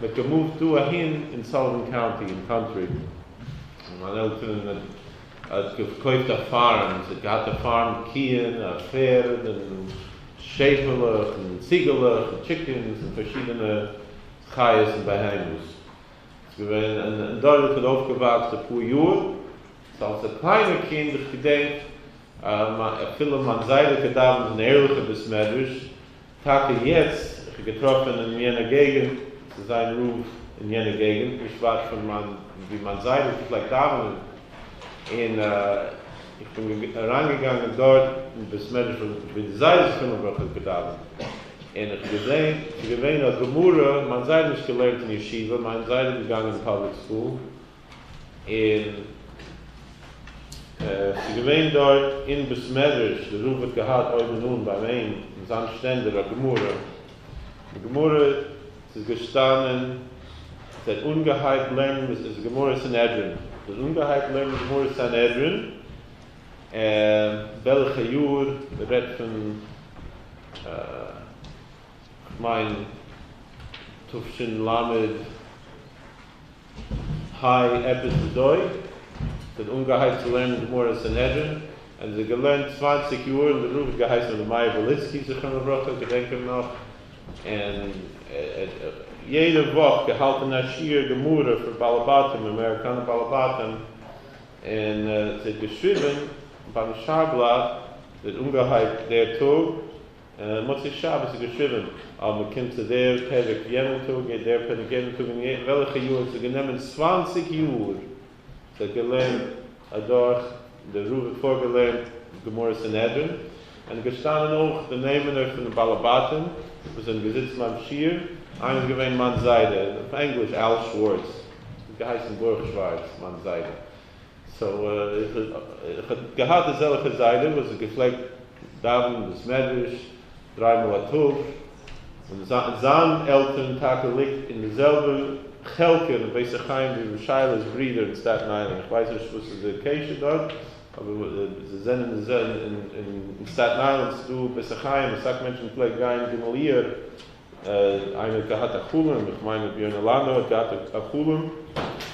מ'האט געמופט דא אהין אין סאליווען קאונטי אין קאנטרי, און מיין עלטערן האט געקויפט א פארם, זי האט געהאט א פארם קיען, א פערד, און שעפעלעך, און ציגעלעך, און טשיקענס, און פארשידענע חיות און בהמות. ס'איז געווען, און דארט האט ער אויפגעוואקסט אפאר יאר, סאו אלס א קליינער קינד, איך געדענק אפילו מיין זיידע האט געדאווענט אין ערליכע בית מדרש, טאקע יעצט, איך האב געטראפען אין יענע געגענט, צו זיין רב אין יענע געגענט, נישט ווייט פון מיין, ווי מיין זיידע פלעגט דאווענען, און איך בין אריינגעגאנגען דארט אין בית מדרש ווי די זיידע זכרונו לברכה האט געדאווענט, און איך האב געזען, ס'איז געווען א גמרא, מיין זיידע האט נישט געלערנט אין ישיבה, מיין זיידע איז געגאנגען אין פאבליק סקול, און ס'איז געווען דארט אין בית מדרש, די רב האט געהאט אויבן אן ביים אים אין זיין שטענדער א גמרא, די גמרא ס'איז געשטאנען, ס'האט אנגעהייבן לערנען איז גמרא סנהדרין, ס'האט אנגעהייבן לערנען גמרא סנהדרין, וועלכע יאר, מ'רעדט פון כ'מיין תש"ל היי עפעס אזוי, זי האט אנגעהייבט צו לערנען גמרא סנהדרין, און זי האט געלערנט 20 יאר, און דער רב האט געהייסן רבי מאיר וואליצקי זכרונו לברכה, געדענק אים נאך, און יעדע וואך געהאלטען א שיעור גמרא פאר בעלי בתים, אמעריקאנע בעלי בתים, און זי האט געשריבען ביים שער בלאט, זי האט אנגעהייבט דער טאג, מוצאי שבת איז געשריבען אז מען קומט צו דער פרק יענעם טאג און דער פרק יענעם טאג און וועלכע יאר עס האט גענומען 20 יאר זי האט געלערנט אדורך דער רב האט פארגעלערנט גמרא סנהדרין און געשטאנען אויך די נעמען פון די בעלי בתים וואס זענען געזיצן ביים שיעור, איינער איז געווען מיין זיידע, אויף ענגליש אל שווארץ, האט געהייסן ברוך שווארץ מיין זיידע, סאו איך האב געהאט אזעלכע זיידע וואס האט געפלעגט דאווענען אין בית מדרש דריי מאל א טאג, און זיין עלטערן טאקע ליגט אין די זעלבע חלקה אין בית החיים ווי ר' שייעלע'ס ברודער אין סטעטן איילענד, איך ווייס נישט וואס איז די קשר דארט, אבער זיי זענען אין אין סטעטן איילענד ס'איז דא בית החיים, אסאך מענטשן פלעגן גיין ג' אייר, איינער האט געהאט א חלום, איך מיין רבי יונה לאנדא האט געהאט א חלום,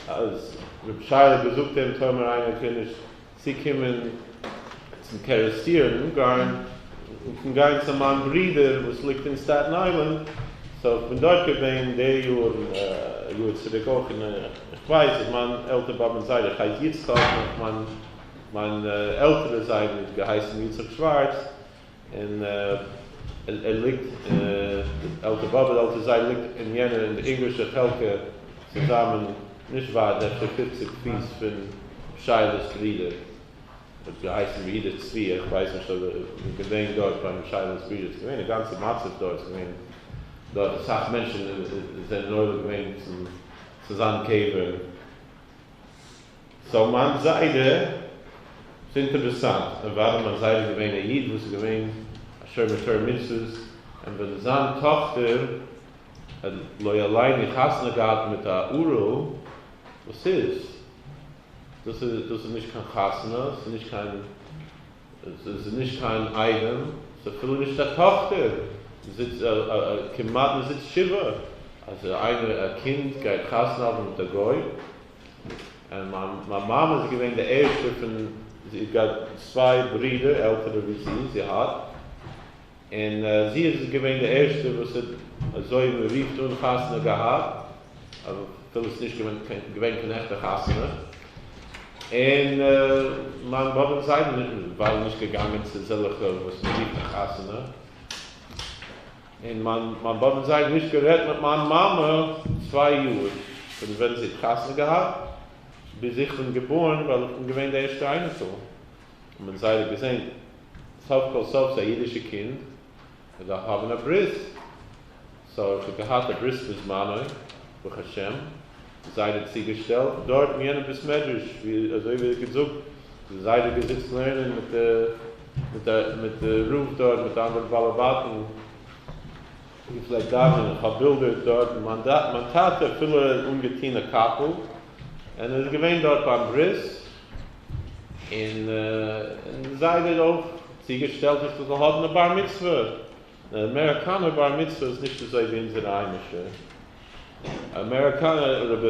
אז רבי שייעלע האט געזאגט אים טאמער איינער קען נישט צוקומען צום קערעסטיר אין אונגארן, קען גיין צו מיין ברודער וואס ליגט אין סטעטן איילענד, סאו איך בין דארט געווען די יאר און א יאר צוריק אויך, און איך ווייס אז מיין עלטער באבע'ס זיידע הייסט יצחק, נאך מיין מיין עלטערע זיידע האט געהייסן יצחק שווארץ, און ער ליגט, די עלטער באבע, די עלטער זיידע ליגט אין יענע אין די אונגארישע חלקה צוזאמען נישט ווייט אפשר 50 פיס פון שייעלע'ס ברודער, האט געהייסן ר' יהודה צבי, איך ווייס נישט אויב ער געווען דארט ביים שייעלע'ס ברודער, ס'איז געווען א גאנצע מצב דארט, ס'איז געווען דארט אסאך מענטשן זענען עולה געווען צום צו זיין קבר. סאו מיין זיידע, ס'איז אינטערעסאנט, אוודאי מיין זיידע איז געווען א איד וואס איז געווען א שומר תורה ומצוות, און ווען זיין טאכטער האט לא עלינו חתונה געהאט מיט א ערל, וואס איז? דאס איז דאס איז נישט קיין חתונה, ס'איז נישט קיין ס'איז נישט קיין איידעם, ס'איז אפילו נישט א טאכטער, מ'זיצט כמעט מ'זיצט שבעה, אז איינער א קינד גייט חתונה האבן מיט א גוי, און מיין מיין מאמע איז געווען די ערשטע פון, זי האט געהאט צוויי ברידער עלטערע ווי זי, זי האט, און זי איז געווען די ערשטע וואס האט אזוי מען רופט אן חתונה געהאט, אבער אפילו ס'איז נישט געווען געווען קיין עכטע חתונה, און מיין באבע און זיידע זענען נישט געגאנגען צו אזעלכע וואס מען רופט א חתונה, און מיין מיין באבע און זיידע נישט גערעדט מיט מיין מאמע 2 יאר פון ווען זי האט חתונה געהאט ביז איך בין געבארן, ווייל איך בין געווען די ערשטע אייניקל, און מיין זיידע האט געזען סוף כל סוף ס'איז א אידישע קינד, ער דארף האבן א ברית. סאו איך האב געהאט א ברית בזמנו, ברוך השם, זיידע צוגעשטעלט, דארט אין יענע בית מדרש, ווי אזוי ווי ער האט געזאגט, די זיידע געזיצט לערנען מיט די מיט די מיט די רב דארט, מיט די אנדערע בעלי בתים, געפלעגט דאווענען, איך האב בילדער דארט, מיין מיין טאטע אפילו אנגעטוהן א קאפל, און ער איז געווען דארט ביים ברית. און זיידע האט אויך צוגעשטעלט איך זאל האבן א בר מצוה. די אמעריקאנער בר מצוה איז נישט אזוי ווי אונזערע היימישע. אמעריקאנער רבי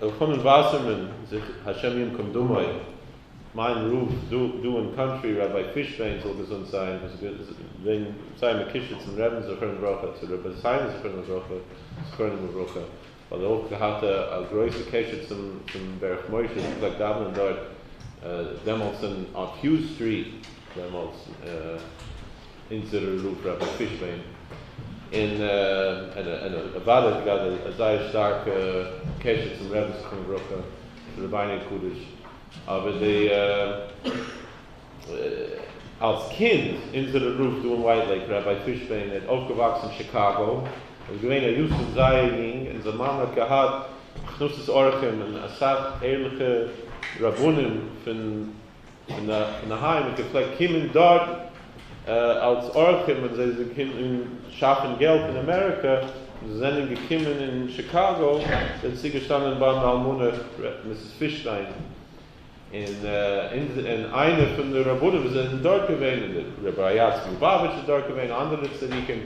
אלחנן וואסערמאן זיך השם ינקום דמו, מיין רב דא דא אין קאנטרי ראביי פישביין זאל געזונט זיין וואס איז געווען זייער מקושר צום רעבן זכרונו לברכה צו רבותינו זכרונו לברכה זכרונם לברכה ווייל ער אויך געהאט א גרויסע קשר צום צום ברך משה און פלעגט דאווענען דארט דעמאלטס אין אויף היוז סטריט דעמאלטס אונזערע רב רבי פישביין און און אוודאי האט געהאט א זייער שטארקע קשר צום רעבן זכרונו לברכה צו רבינו הקדוש אבער די אלס קינד, אונזערע רב דא אין ווייט לעיק, ראביי פישביין, ער האט אויפגעוואקסן אין שיקאגא, ער איז געווען א יתום זייער יונג, און זיין מאמע האט געהאט הכנסת אורחים און אסאך ערליכע רבנים פון פון דערהיים האט געפלעגט קומען דארט אלס אורחים ווען זיי זענען געקומען שאפן געלט אין אמעריקא, און זיי זענען געקומען אין שיקאגא, זענען צוגעשטאנען ביים אלמנה מיסיס פישביין. און און איינער פון די רבנים וואס זענען דארט געווען, און דער רבי ריי"צ מלובאוויטש איז דארט געווען, אנדערע צדיקים,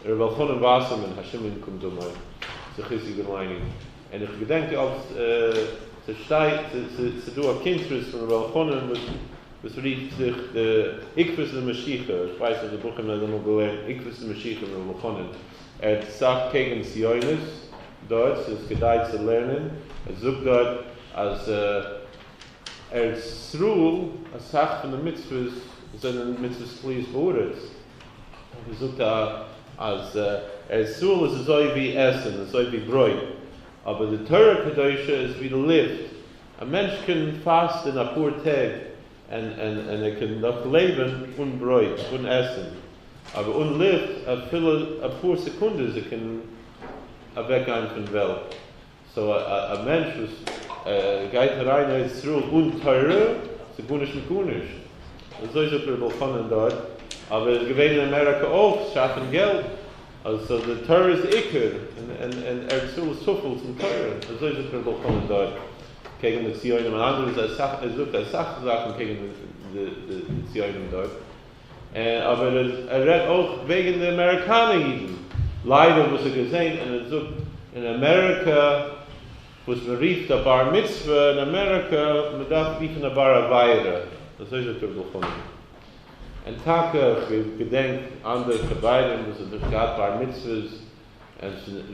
ר' אלחנן וואסערמאן השם ינקום דמו, זכותו יגן עלינו, און איך געדענק אלס ס'שטייט ס'איז דא א קונטרס פון ר' אלחנן וואס וואס רופט זיך די עקבתא דמשיחא, איך ווייס אז די בחורים האבן אמאל געלערנט עקבתא דמשיחא פון ר' אלחנן, ער האט אסאך קעגן ציונות דארט, ס'איז כדאי צו לערנען, ער זאגט דארט אז ארץ ישראל, אסאך פון די מצוות זענען מצוות תלויות בארץ, ער זאגט אז ארץ ישראל איז אזוי ווי עסן, אזוי ווי ברויט, אבער די תורה הקדושה איז ווי די לופט, א מענטש קען פאסטען אפאר טעג און ער קען נאך לעבן אן ברויט, אן עסן, אבער אן לופט אפילו אפאר סעקונדעס ער קען אוועקגיין פון וועלט. סאו א מענטש וואס גייט אריין אין ארץ ישראל אן תורה, ס'איז גארנישט מיט גארנישט. אזוי זאגט ר' אלחנן דארט, אבער ער איז געווען אין אמעריקא אויך שאפן געלט, סאו די תורה איז עיקר, און ארץ ישראל איז טפל צום תורה, אזוי זאגט ר' אלחנן דארט קעגן די ציונים און אנדערע, ער זאגט אסאך זאכן קעגן די ציונים דארט, אבער ער רעדט אויך וועגן די אמעריקאנער אידן, ליידער וואס ער האט געזען, און ער זאגט אין אמעריקא וואס מען רופט א בר מצוה אין אמעריקא, מען דארף רופן א בר עבירה, אזוי זאגט ר' אלחנן. און טאקע איך געדענק אנדערע חברים וואס האבן נישט געהאט בר מצוות, און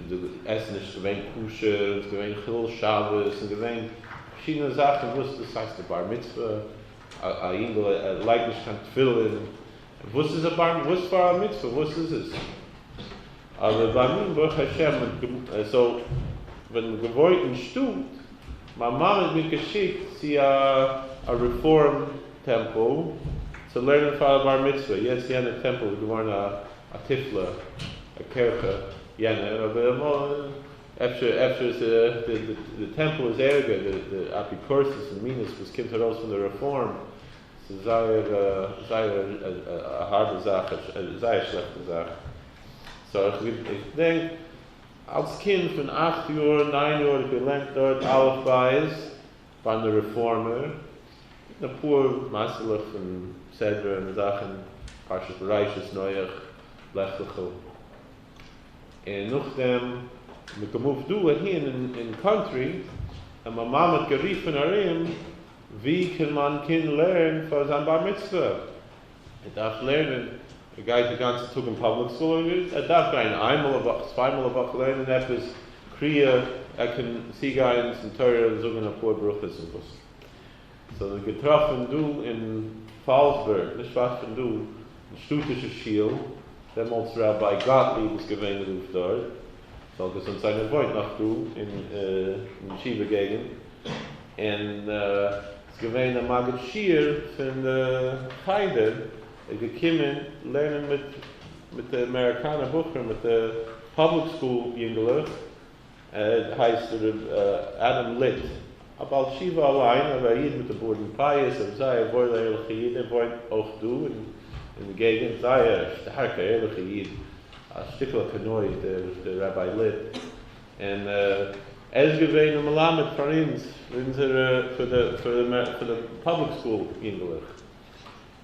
די עסן איז נישט געווען כשר, און ס'איז געווען חילול שבת, און געווען פארשידענע זאכן וואס דאס הייסט א בר מצוה, א אינגל לייגט נישט קיין תפילין, וואס איז א בר וואס פאר א מצוה וואס איז עס? אבער ביי מיר ברוך השם סאו ווען מ'האט געוואוינט אין שטאט, מיין מאמע האט מיר געשיקט צו א א רעפארם טעמפל צו לערנען פאר א בר מצוה, יעצט יענע טעמפל איז געווארן א א תיפלה א קירכע יענער אבער אמאל אפשר אפשר איז די טעמפל איז ערגער די אפיקורסות און מינות וואס קומט ארויס פון די רעפארם ס'איז זייער זייער א הארבע זאך א זייער שלעכטע זאך סאו איך געדענק אלס קינד פון אכט יאר ניין יאר האב איך געלערנט דארט אלף בית ביי די רעפארמער און אפאר מעשה'לעך פון סדרה און זאכן פרשת בראשית נח לך לך. און נאכדעם מ'האט געמופט דא אהין אין קאנטרי, און מיין מאמע האט גערופן ארום ווי קען מיין קינד לערן פאר זיין בר מצוה, ער דארף לערנען, ער גייט די גאנצע טאג אין פאבליק סקול, ער דארף גיין איינמאל א וואך, צוויי מאל א וואך לערנען עפעס קריאה, ער קען צוגיין צום תורה און זאגן אפאר ברכות און וואס. סאו האט געטראפן דא אין פאלסבורג, נישט ווייט פון דא, אין שטאטישע שול, דעמאלטס ראביי גאטליב איז געווען רב דארט, זאל געזונט זיין ער וואוינט נאך דא אין ישיבה געגענט, און איז געווען א מגיד שיעור פון די חדר, ער איז געקומען לערנען מיט מיט די אמעריקאנער בחורים מיט די פאבליק סקול יונגעלעך, ער הייסט ר' אדם ליט, א בעל תשובה אליין, אבער א איד מיט א בארד און פאות, אבער זייער וואוילע ערליכע איד, ער וואוינט אויך דא אין די געגענט, זייער א שטארקע ערליכע איד, א שטיקל א קנאי דער ראביי ליט, און ער איז געווען א מלמד פאר אונז, פאר אונזערע, פאר די, פאר די, פאר די פובליק סקול יונגעלעך.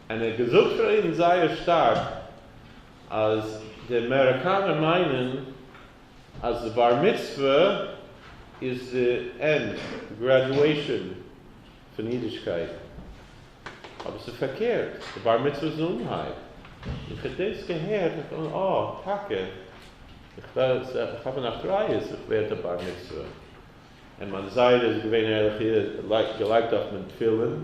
און ער האט געזאגט פאר אונז זייער שטארק אז די אמעריקאנער מיינען אז די בר מצוה איז די ענד, די גרעדואעישאן פון אידישקייט. אבער ס'איז פארקערט, די בר מצוה איז די אנהייב. איך האב דאס געהערט, איך האב געזאגט, אה, טאקע, איך האב אן אחריות איך ווער די בר מצוה. און מיין זיידע איז געווען ערליך ער האט געלייגט אויף מיר תפילין,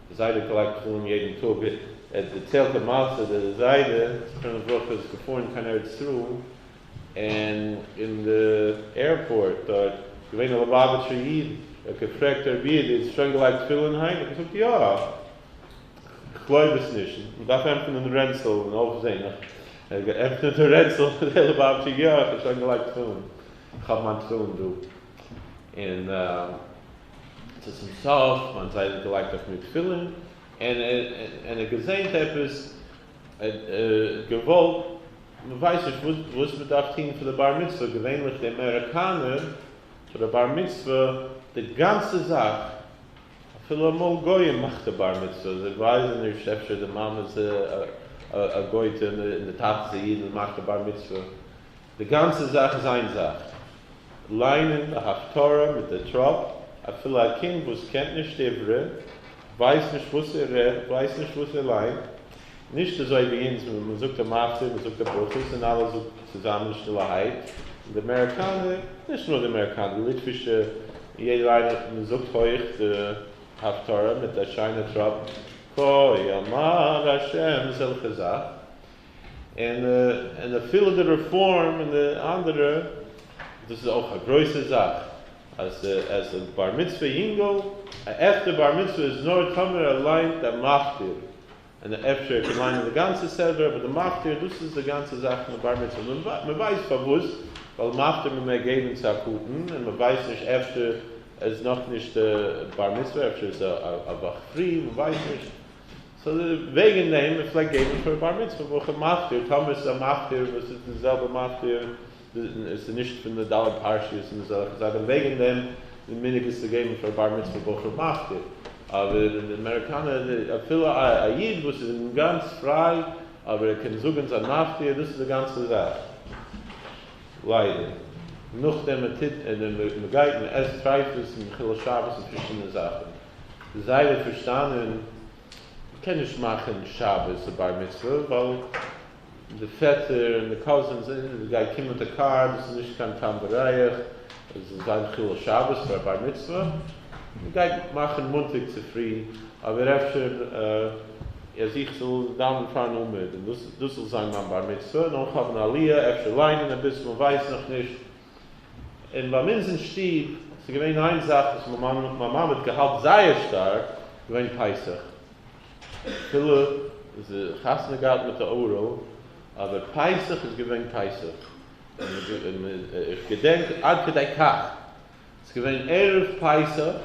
די זיידע האט געלייגט תפילין יעדן טאג, ער האט דערציילט א מעשה, דער זיידע זכרונו לברכה איז געפארן קיין ארץ ישראל, און אין די עירפארט דארט איז געווען א ליובאוויטשער איד, ער האט געפרעגט רבי איד איר האט שוין געלייגט תפילין היינט? ער האט געזאגט יא, איך גלויב עס נישט, מען דארף עפענען די רענצל און אויפזעהן, ער האט געעפנט די רענצל, דער ליובאוויטשער יא איך האב שוין געלייגט תפילין, איך האב מיין תפילין דא, און צו צום סוף מיין זיידע האט געלייגט אויף מיר תפילין, און ער האט געזעהן עפעס, ער האט געוואלט, מען ווייסט נישט וואס מען דארף טון פאר די בר מצוה, געווענליך די אמעריקאנער פאר די בר מצוה די גאנצע זאך, אפילו אמאל גויים מאכט די בר מצוה, זיי ווייזן נישט אפשר די מאמע איז א גויטע און די טאטע איז א איד און מאכט די בר מצוה, די גאנצע זאך איז איין זאך, ליינען די הפטרה מיט די טראפ, אפילו א קינד וואס קענט נישט עברי, ווייסט נישט וואס ער רעדט, ווייסט נישט וואס ער ליינט, נישט אזוי ווי אונז, מען זאגט א מפטיר, מען זאגט די ברכות און אלע זאגט צוזאמען שטילערהייט, און די אמעריקאנער, נישט נאר די אמעריקאנער, די ליטווישע, יעדער איינער, מען זאגט הויך די הפטרה מיט א שיינע טראפ, כה אמר השם, אזעלכע זאך, און און אפילו די רעפארם און די אנדערע, דאס איז אויך א גרויסע זאך, אז אז א בר מצוה יונגל, א עכטע בר מצוה איז נאר טאמער ער ליינט א מפטיר, און אפשר ער קען ליינען די גאנצע סדרה, אבער די מפטיר דאס איז די גאנצע זאך פון די בר מצוה, מען ווייסט פארוואס, ווייל מפטיר מען מעג געבן צו א קטן, און מען ווייסט נישט אפשר ער איז נאכנישט בר מצוה, אפשר איז א וואך פרי, מען ווייסט נישט. סאו וועגן דעם מען פלעגט געבן פאר בר מצוה בחור מפטיר, טאמער עס איז א מפטיר וואס איז די זעלבע מפטיר, עס איז נישט פון די ד' פרשיות און אזעלכע זאכן, וועגן דעם די מנהג איז צו געבן פאר בר מצוה בחור מפטיר, אבער אין די אמעריקאנער אפילו א איד וואס איז אינגאנץ פריי אבער ער קען זאגן זיין מפטיר, דאס איז די גאנצע זאך. ליידער. נאכדעם מען טוט און מען גייט מען עסט טרייפות און חילול שבת און פארשידענע זאכן. זייער פארשטאנען, מ'קען נישט מאכן שבת א בר מצוה ווייל די פעטער און די קאזינס און גייט קומען מיט א קאר, דאס איז נישט קיין טעם וריח, עס זאל זיין חילול שבת פאר א בר מצוה, מ'גייט מאכן מאנטאג צופרי, אבער אפשר אז איך זאל דאווענען פארן עמוד און דאס דאס זאל זיין מיין בר מצוה, און אויך האבן עליה, אפשר ליינען אביסל, מ'ווייסט נאכנישט. און ביי אונז אין שטוב ס'איז געווען איין זאך וואס מיין מאמע האט געהאלט זייער שטארק, געווען פסח. אפילו זי חתונה געהאט מיט א ערל, אבער פסח איז געווען פסח. און איך געדענק עד כדי כך, ס'איז געווען ערב פסח,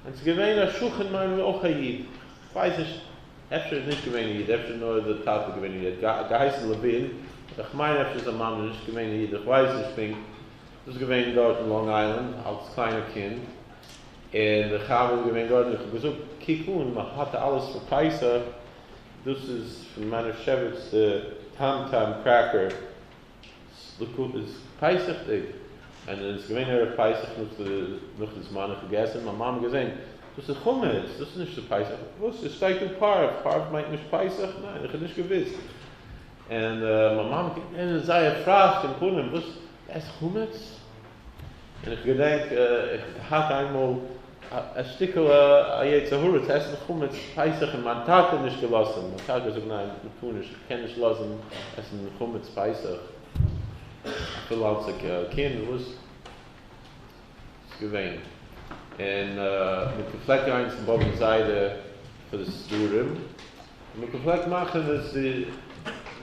און ס'איז געווען א שכן מיינער אויך א איד, כ'ווייס נישט, אפשר איז נישט געווען א איד, אפשר נאר די טאטע געווען א איד, געהייסן לעווין, איך מיין אפשר זיין מאמע איז נישט געווען א איד, איך ווייס נישט פונקט, דאס איז געווען דארט אין לאנג איילענד אלס קליינער קינד, און די חבר איז געווען דארט און איך האב געזאגט קוק אן מען האט אלעס פאר פסח, דאס איז פון מאנישעוויץ די טעם טעם קרעקער, איז פסח'דיג, און עס איז געווען ערב פסח נאך די זמן איך האב געגעסן, מיין מאמע געזען דאס איז חמץ, דאס איז נישט די פסח, וואס? עס שטייט דא פרווה, פרווה מיינט נישט פסח? ניין איך האב נישט געוויסט, און מיין מאמע געווען זייער פראסט אין פנים, וואס? דו עסט חמץ? און איך געדענק איך האב געהאט איינמאל א שטיקל א יצר הרע צו עסן חמץ פסח און מיין טאטע האט נישט געלאזן, מיין טאטע האט געזאגט ניין מען טאר נישט, איך קען נישט לאזן עסן חמץ פסח אפילו אלס א קינד, וואס איז געווען און מען געפלעגט גיין צום באבע און זיידע פאר די סדרים, און מען געפלעגט מאכן עס די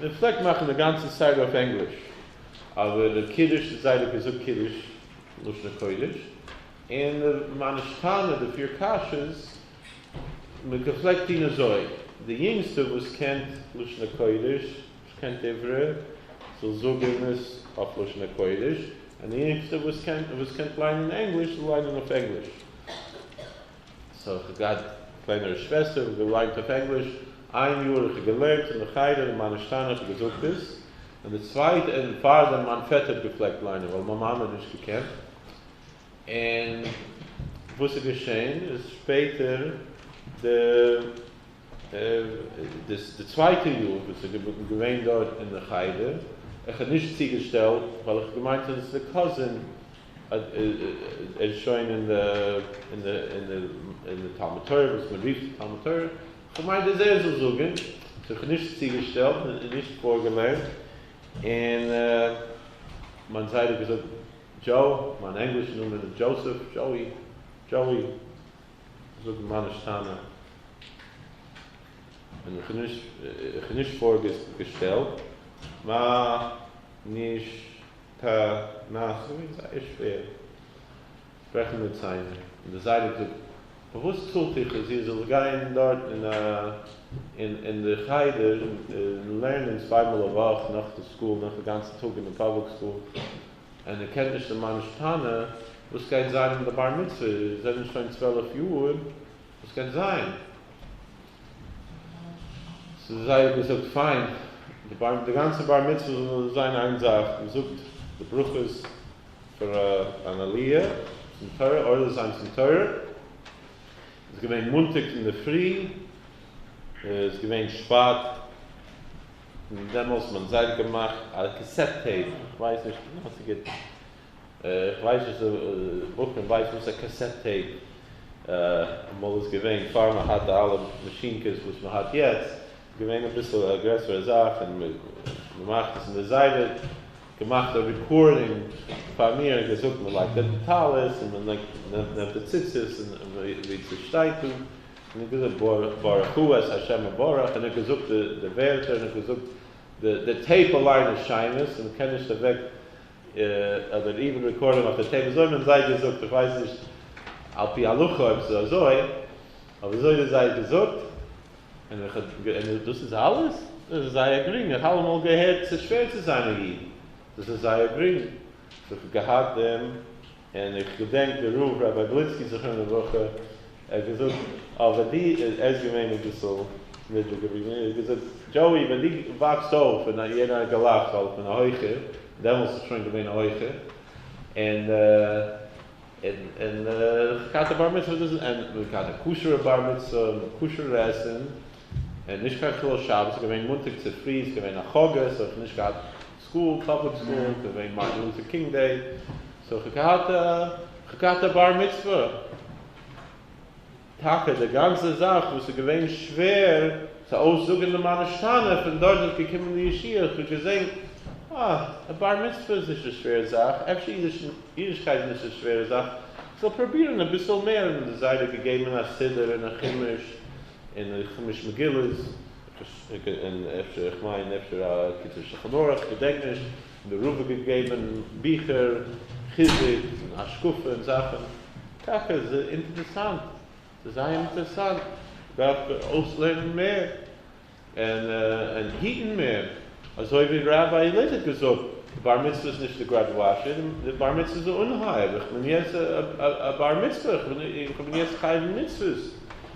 מען פלעגט מאכן די גאנצע סדר אויף ענגליש, אבער די קידוש די זיידע האט געזאגט קידוש לשון הקודש, און די מה נשתנה די פיר קשיות, מען געפלעגט טון אזוי, די יונגסטע וואס קענט לשון הקודש, וואס קענט עברי, זאל זאגען עס אויף לשון הקודש, און די איינציגסטע וואס קען וואס קען ליינען ענגליש זאל ליינען אויף ענגליש. סאו איך האב געהאט קלענערע שוועסטער וואס געליינט אויף ענגליש, איין יאר איך האב געלערנט אין די חדר אין מה נשתנה איך האב געזאגט עס, און די צווייטע און פארדעם מיין פעטער האט געפלעגט ליינען ווייל מיין מאמע האט נישט געקענט, און וואס איז געשען איז שפעטער די די צווייטע יאר וואס איך בין געווען דארט אין די חדר, איך האב נישט צוגעשטעלט ווייל איך האב געמיינט אז עס איז די קאזין, ער איז שוין אין די אין די אין די אין די תלמוד תורה וואס מען רופט תלמוד תורה, איך האב געמיינט אז ער זאל זאגען, סאו איך האב נישט צוגעשטעלט און נישט פארגעלערנט, און מיין זיידע האט געזאגט דזשאו, מיין ענגלישע נאמען איז דזשאוסעף, דזשאוי, דזשאוי. זאגן מה נשתנה, און איך האב נישט איך האב נישט פארגעשטעלט מה נשתנה, ס'איז געווען זייער שווער ברעכן די ציינער, און די זיידע האט געזאגט פארוואס צאלט איך אז איר זאלט גיין דארט אין אין אין די חדר און לערנען צוויי מאל א וואך נאך די סקול נאך די גאנצע טאג אין די פאבליק סקול, און איר קענט נישט די מה נשתנה, וואס גייט זיין אין די בר מצוה, איר זענט שוין 12 יאר, וואס גייט זיין? סאו די זיידע האט געזאגט פיין, די בר די גאנצע בר מצוה זאל זיין איין זאך, מען זאגט די ברכות פאר אן עליה צום תורה, עולה זיין צום תורה, איז געווען מאנטאג אינדערפרי, איז געווען שבט. און דעמאלס מיין זיידע געמאכט א קעסעט טעיפ, איך ווייס נישט, נאר ס'גוט, איך ווייס נישט די בחורים ווייסן וואס א קעסעט טעיפ אמאל איז געווען פאר מען האט די אלע מאשינקעס וואס מען האט יעצט, איז געווען אביסל א גרעסערע זאך און מען מאכט עס און די זיידע האט געמאכט א רעקארדינג פאר מיר און געזאגט מען לייגט די טלית און מען נעמט די ציצית און ווי ס'שטייט דא. און ער האט געזאגט ברכו את ה' המבורך, און ער האט געזאגט די ווערטער, און ער האט געזאגט די טעיפ אליין איז שמות, און מ'קען נישט אוועק אדער איווען רעקארדינג אויף די טעיפ, אזוי האט מיין זיידע געזאגט, איך ווייס נישט על פי הלכה אויב ס'איז אזוי, אבער אזוי האט די זיידע געזאגט, און איך האב און דאס איז אלעס? דאס איז זייער גרינג, איך האב אלעמאל געהערט ס'איז שווער צו זיין א איד, דאס איז זייער גרינג, סאו איך האב געהאט דעם. און איך געדענק די רב ראביי בליצקי זכרונו לברכה, ער האט געזאגט אבער די, ער איז געווען אביסל נידריגער ווי מיר, ער האט געזאגט דזשאוי ווען דו וואקסט אויף, און יעדער האט געלאכט ווייל איך בין א הויכער, דעמאלטס איז שוין געווען א הויכער, און און און איך געהאט א בר מצוה דאס און מ'האט געהאט א כשר'ע בר מצוה מיט כשר'ע עסן, און נישט קיין חילול שבת, ס'איז געווען מאנטאג צופרי, ס'איז געווען א חגא, סאו איך האב נישט געהאט סקול, פאבליק סקול, געווען מארטין לוטער קינג דעי, סאו כ'האב געהאט א, כ'האב געהאט א בר מצוה. טאקע די גאנצע זאך וואס איז געווען שווער צו אויסזאגען די מה נשתנה, פון דארט איז געקומען די ישועה, איך האב געזען, אה, א בר מצוה איז נישט א שווערע זאך, אפשר אידישקייט איז נישט א שווערע זאך, כ'זאל פרובירן אביסל מער, און די זיידע האט געגעבן א סידור און א חומש, און חמש מגילות, און אפשר, איך מיין אפשר א קיצור שולחן ערוך, כ'געדענק נישט, און די רב האט געגעבן ביכער, חיזוק און השקפה און זאכן, טאקע איז אינטערעסאנט, ס'איז זייער אינטערעסאנט, מ'דארף אויסלערנען מער, און היטן מער, אזוי ווי ראביי עילית האט געזאגט, די בר מצוה איז נישט די גראדואשען, די בר מצוה איז די אנהייב, איך בין יעצט א בר מצוה, איך בין יעצט חייב אין מצוות,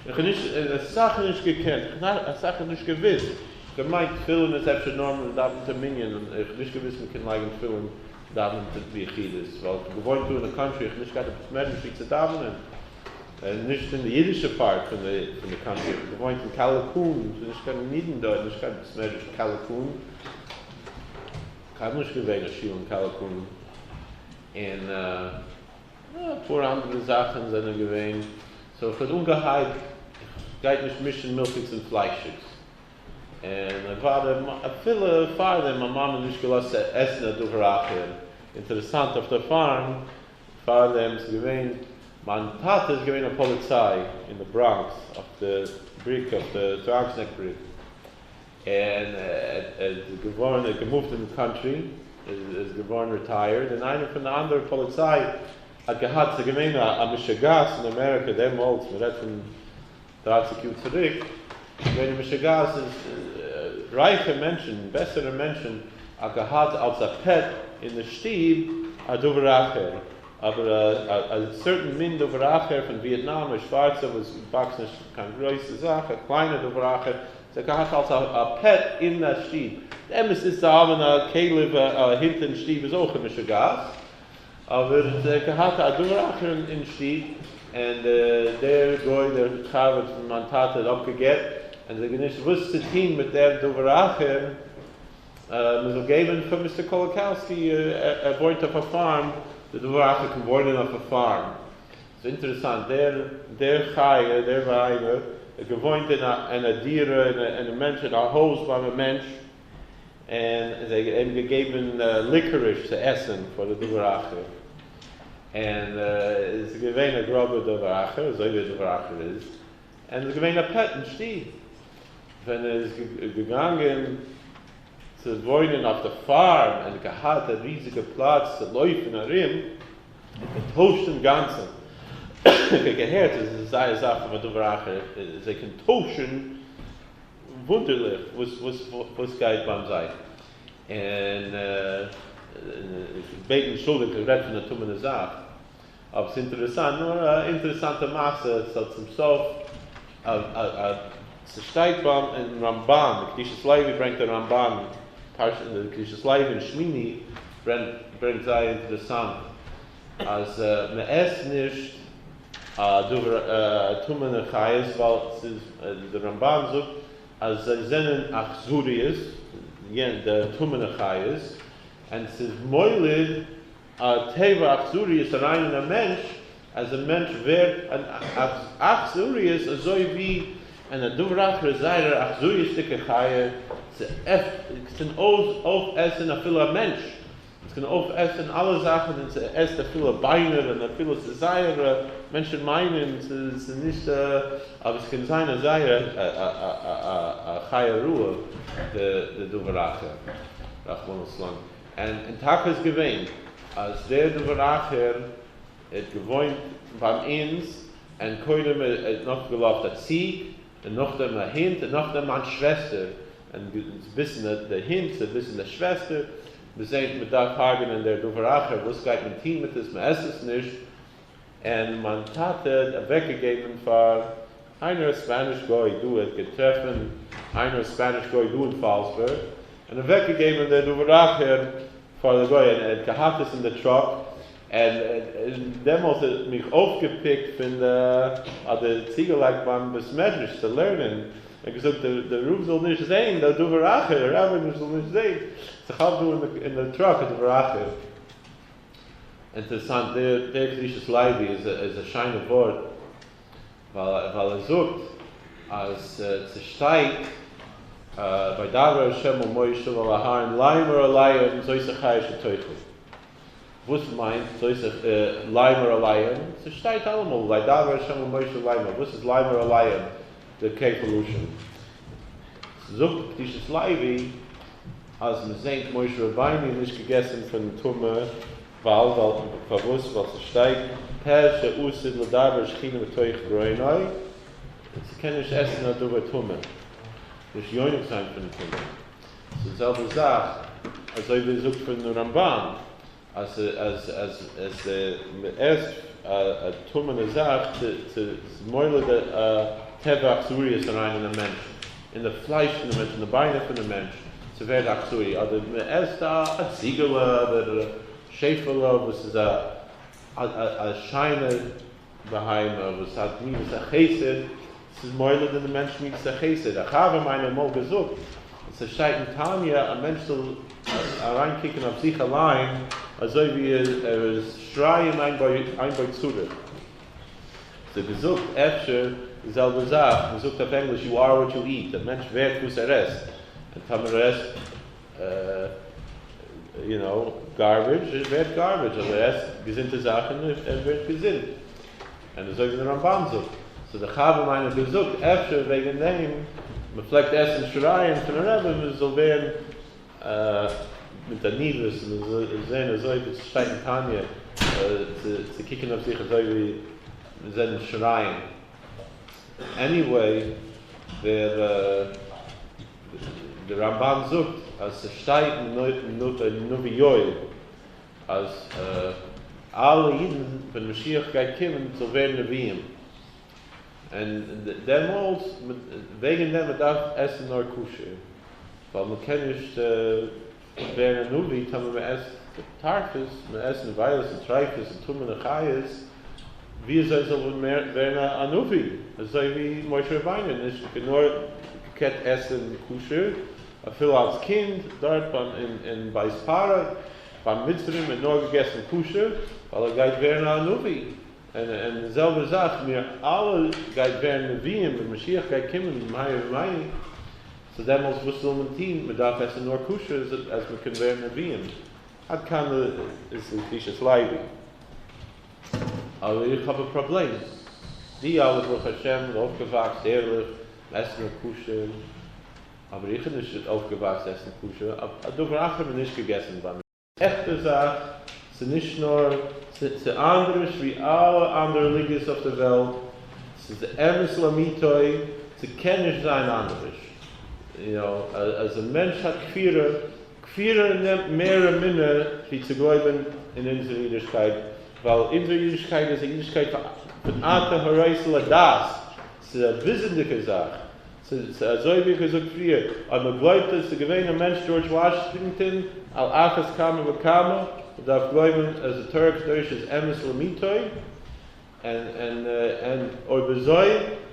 איך האב נישט, אסאך נישט געקענט, איך האב אסאך נישט געוויסט, געמיינט תפילין איז אפשר נאר מען דאווענט אין מנין, און איך האב נישט געוויסט מען קען לייגן תפילין דאווענען ביחידות, ווייל איך האב געוואוינט דא אין די קאנטרי, איך האב נישט געהאט א בית מדרש ווי צו דאווענען. נישט אין די אידישע פארט פון די פון די קאנטרי, איך האב געוואוינט אין קאליקון, ס'איז נישט קיין אידן דארט, נישט קיין בית מדרש אין קאליקון, קיינמאל נישט געווען א שול אין קאליקון, און אפאר אנדערע זאכן זענען געווען, סאו איך האב אנגעהייבט, איך גייט נישט מישן מילכיגס און פליישיגס, און אוודאי אפילו פארדעם מיין מאמע נישט געלאזט עסן א דבר אחר, אינטערעסאנט אויף די פארם פארדעם איז געווען, מיין טאטע איז געווען א פאליציי אין די בראנקס אויף די בריק אויף די טראגס נעק בריק, און ער איז געווארן ער האט געמופט אין די קאנטרי, איז געווארן ריטייערד, און איינער פון די אנדערע פאליציי האט געהאט, ס'איז געווען א משוגעת אין אמעריקא דעמאלטס, מ'רעדט פון דרייסיג יאר צוריק, איז געווען א משוגעת איז רייכע מענטשן, בעסערע מענטשן, האט געהאט אלס א פעט אין די שטוב א דבר אחר, אבער א certain מין דבר אחר פון וויעטנאם, א שווארצע וואס וואקסט נישט קיין גרויסע זאך, א קליינע דבר אחר, זיי געהאט אלס א pet אין א שטוב. די אמת איז צו האבן א כלב א הונט אין שטוב איז אויך א משוגעת, אבער זיי געהאט א דבר אחר אין שטוב, און דער גוי דער חבר פון מיין טאטע האט אפגעגעט, און זיי גענישט וואס צו טוהן מיט דער דבר אחר, מען זאל געבן פאר מיסטער קאלאקאוסקי, ער וואוינט אויף א farm, די דבר אחר קען וואוינען אויף א farm. ס'איז אינטערעסאנט, דער דער חיה, דער בהמה, האט געוואוינט אין א אין א דירה, אין א אין א מענטש, אין א הויז ביים א מענטש, און זיי האבן אים געגעבן licorice צו עסן פאר די דבר אחר, און עס איז געווען א גראבע דבר אחר, אזוי ווי א דבר אחר איז, און עס איז געווען א pet אין שטוב, ווען ער איז געגאנגען צו וואוינען אויף די farm און געהאט א ריזיגע פלאץ צו לויפן ארום, האט געטוישט אינגאנצן, איך האב געהערט אז עס איז זייער זאך אויף א דבר אחר, זיי קען טוישן וואונדערליך וואס וואס וואס גייט ביים זיי, און בעטן אנטשולדיגט איך רעד פון א טמא'נע זאך, אבער ס'איז אינטערעסאנט, נאר א אינטערעסאנטע מעשה, ס'האט צום סוף א א ס'שטייט ביים אין רמבן, די קדושת לוי ברענגט די רמבן, פרשת די קדושת לוי אין שמיני ברענגט זייער אינטערעסאנט אז מ'עסט נישט א דבר א טמא'נע חיות ווייל ס'איז די רמבן זאגט אז זיי זענען אכזריות, די טמא'נע חיות, און ס'איז מוליד א טבע אכזריות אריין אין א מענטש, אז א מענטש ווערט אן אכזריות אזוי ווי און א דבר אחר איז זייער א אכזריות'דיגע חיה, ס'קען אויפעסן אפילו א מענטש, ס'קען אויפעסן אלע זאכן און ס'עסט אפילו ביינער און אפילו ס'איז זייער, מענטשן מיינען ס'איז נישט, אבער ס'קען זיין א זייער א חיה רעה די דבר אחר, רחמנא לצלן. און טאקע איז געווען אז דער דבר אחר האט געוואוינט ביים אונז, און קודם האט נאכגעלאפט א ציג, און נאכדעם א הונט, און נאכדעם מיין שוועסטער, און צוביסן די הונט, צוביסן די שוועסטער, מ'זעט מ'דארף הרג'נען דער דבר אחר, וואס גייט מען טוהן מיט עס, מ'עסט עס נישט, און מיין טאטע האט אוועקגעגעבן פאר איינער א Spanish גוי דא, האט געטרעפן איינער א Spanish גוי דא אין פאלסבורג, און אוועקגעגעבן דער דבר אחר פאר די גוי, און ער האט געהאט עס אין די truck, און דעמאלטס האט מיך אויפגעפיקט פון די, אדער צוגעלייגט ביים בית מדרש צו לערנען, ער האט געזאגט דער רב זאל נישט זעהן דער דבר אחר, דער רבי זאל נישט זעהן, ס'כאפט דא אין די truck א דבר אחר. אינטערעסאנט, דער קדושת לוי איז א שיינע ווארט, ווייל ער זאגט אז ס'שטייט וידבר ה' אל משה ואל אהרן לאמר אליהם זאת החיה אשר תאכלו. וואס מיינט זאת לאמר אליהם? ס'שטייט אלעמאל וידבר ה' אל משה לאמר, וואס איז לאמר אליהם די כפל לשון? זאגט קדושת לוי אז מ'זעהט משה רבינו נישט געגעסן פון טומאה ווייל ווייל פארוואס ווייל ס'שטייט פה שעתיד לדבר שכינה בתוך גרונו און ס'קען נישט עסן א דבר טמא נישט יונק זיין פון טומאה ס'איז די זעלבע זאך אזוי ווי ער זאגט פון רמבן אז אז אז אז מ'עסט א טמא'נע זאך ס'איז מוליד א טבע אכזריות אריין אין א מענטש, אין די פלייש פון די מענטש, אין די ביינער פון די מענטש, ס'ווערט אכזרי, אדער מ'עסט א ציגעלע אדער שעפעלע וואס איז א א שיינע בהמה וואס האט מידת החסד, ס'איז מוליד אין די מענטש מידת החסד, א חבר מיינער האט אמאל געזאגט, ס'שטייט אין תניא, א מענטש זאל אריינקוקן אויף זיך אליין אזוי ווי ער איז שיריים אין בו צורה. ס'איז געזאגט אפשר די זעלבע זאך, מ'זאגט אויף ענגליש you are what you eat, א מענטש ווערט וואס ער עסט, און טאמער ער עסט you know garbage, ער ווערט garbage, אדער ער עסט געזונטע זאכן, ער ווערט געזונט. און אזוי ווי דער רמבן זאגט, so דער חבר מיינער האט געזאגט, אפשר וועגן דעם מ'פלעגט עסן שיריים פון רבי, מ'זאל ווערן מיט עניוות, און מ'זאל זען אזוי ווי ס'שטייט אין תניא, צו קוקן אויף זיך אזוי ווי מ'זעט שיריים. Anyway, דער רמבן זאגט אז ס'שטייט אין נביא יואל. אז אלע אידן ווען משיח גייט קומען זאל ווערן נביאים, און דעמאלטס וועגן דעם מען דארף עסן נאר כשר, ווייל מען קען נישט ווערן א נביא טאמער מען עסט טרפות, מען עסט נבילות און טריפות און טמא'נע חיות, ווי אזוי זאל מען ווערן א נביא? אזוי ווי משה רבינו נישט נאר געקענט עסן כשר אפילו אלס קינד דארט ביים אין בית פרעה ביים מצרים האט נאר געגעסן כשר ווייל ער גייט ווערן א נביא, און און די זעלבע זאך מיר אלע גייט ווערן נביאים ווען משיח גייט קומען במהרה בימינו, סאו דעמאלטס וואס זאל מען טוהן? מען דארף עסן נאר כשר אז מען קען ווערן נביאים, עד כאן איז קדושת לוי. אבער איך האב א פראבלעם, די אלע ברוך השם אויפגעוואקסט ערליך עסן נאר כשר, אבער איך האב נישט אויפגעוואקסט עסן כשר, א דבר אחר האט מען נישט געגעסן ביי מיר. עכטע זאך, ס'איז נישט נאר, ס'איז אנדערש ווי אלע אנדערע רעליגיעס אויף די וועלט, ס'איז אמת לאמיתו, ס'קען נישט זיין אנדערש, יו נאו, אז א מענטש האט כפירה, כפירה נעמט מער אמונה ווי צו גלויבן אין אונזער אידישקייט, ווייל אונזער אידישקייט איז א אידישקייט פון אתה הראת לדעת, ס'איז א וויסנדיגע זאך, ס'איז אזוי ווי איך האב געזאגט פריער, אויב מען גלויבט אז ס'איז געווען א מענטש דזשארדזש וואשינגטאן, על אחת כמה וכמה, מען דארף גלויבן אז די תורה הקדושה איז אמת לאמיתו, און און אויב אזוי,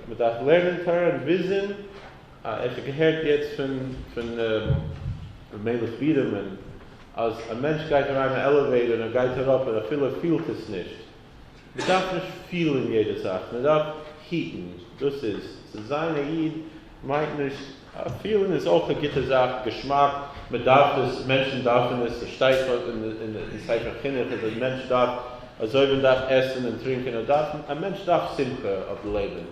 מען דארף לערנען תורה און וויסן, איך האב געהערט יעצט פון פון ר' מלך בידערמאן, אז א מענטש גייט אריין אין א עלעוועיטאר און ער גייט אראפ און אפילו ער פילט עס נישט, מען דארף נישט פילן יעדע זאך, מען דארף היטן, דאס איז, צו זיין א איד מיינט נישט, פילן איז אויך א גוטע זאך, געשמאק, מען דארף עס, מענטשן דארפן עס, עס שטייט אין ספר חינוך אז א מענטש דארף, אזוי ווי מען דארף עסן און טרינקען, ער דארף, א מענטש דארף שמחה אויף די לעבן,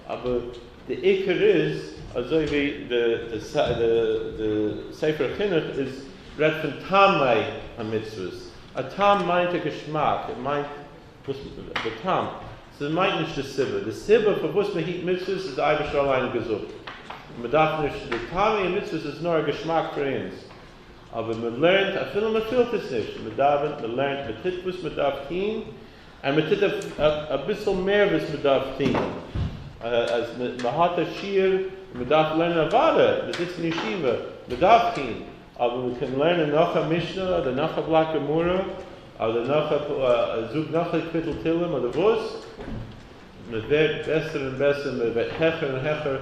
אבער די עיקר איז, אזוי ווי די ספר חינוך איז רעדט פון טעמי המצוות, א טעם מיינט א געשמאק, ער מיינט וואס די טעם, ס'מיינט נישט די סיבה, די סיבה פארוואס מען היט מצוות איז די אייבערשטער אליין געזאגט, מען דארף נישט, די טעמי המצוות איז נאר א געשמאק פאר אונז, אבער מען לערנט אפילו מען פילט עס נישט, מען דאווענט, מען לערנט, מען טוט וואס מען דארף טון, און מען טוט אביסל מער וואס מען דארף טון, אז מען האט א שיעור און מען דארף לערנען אוודאי, מען זיצט אין ישיבה, מען דארף טון, אבער מען קען לערנען נאך א משנה אדער נאך א בלאט גמרא אדער נאך א זאג נאך א קוויטל תהלים אדער וואס, מען ווערט בעסער און בעסער, מען ווערט העכער און העכער,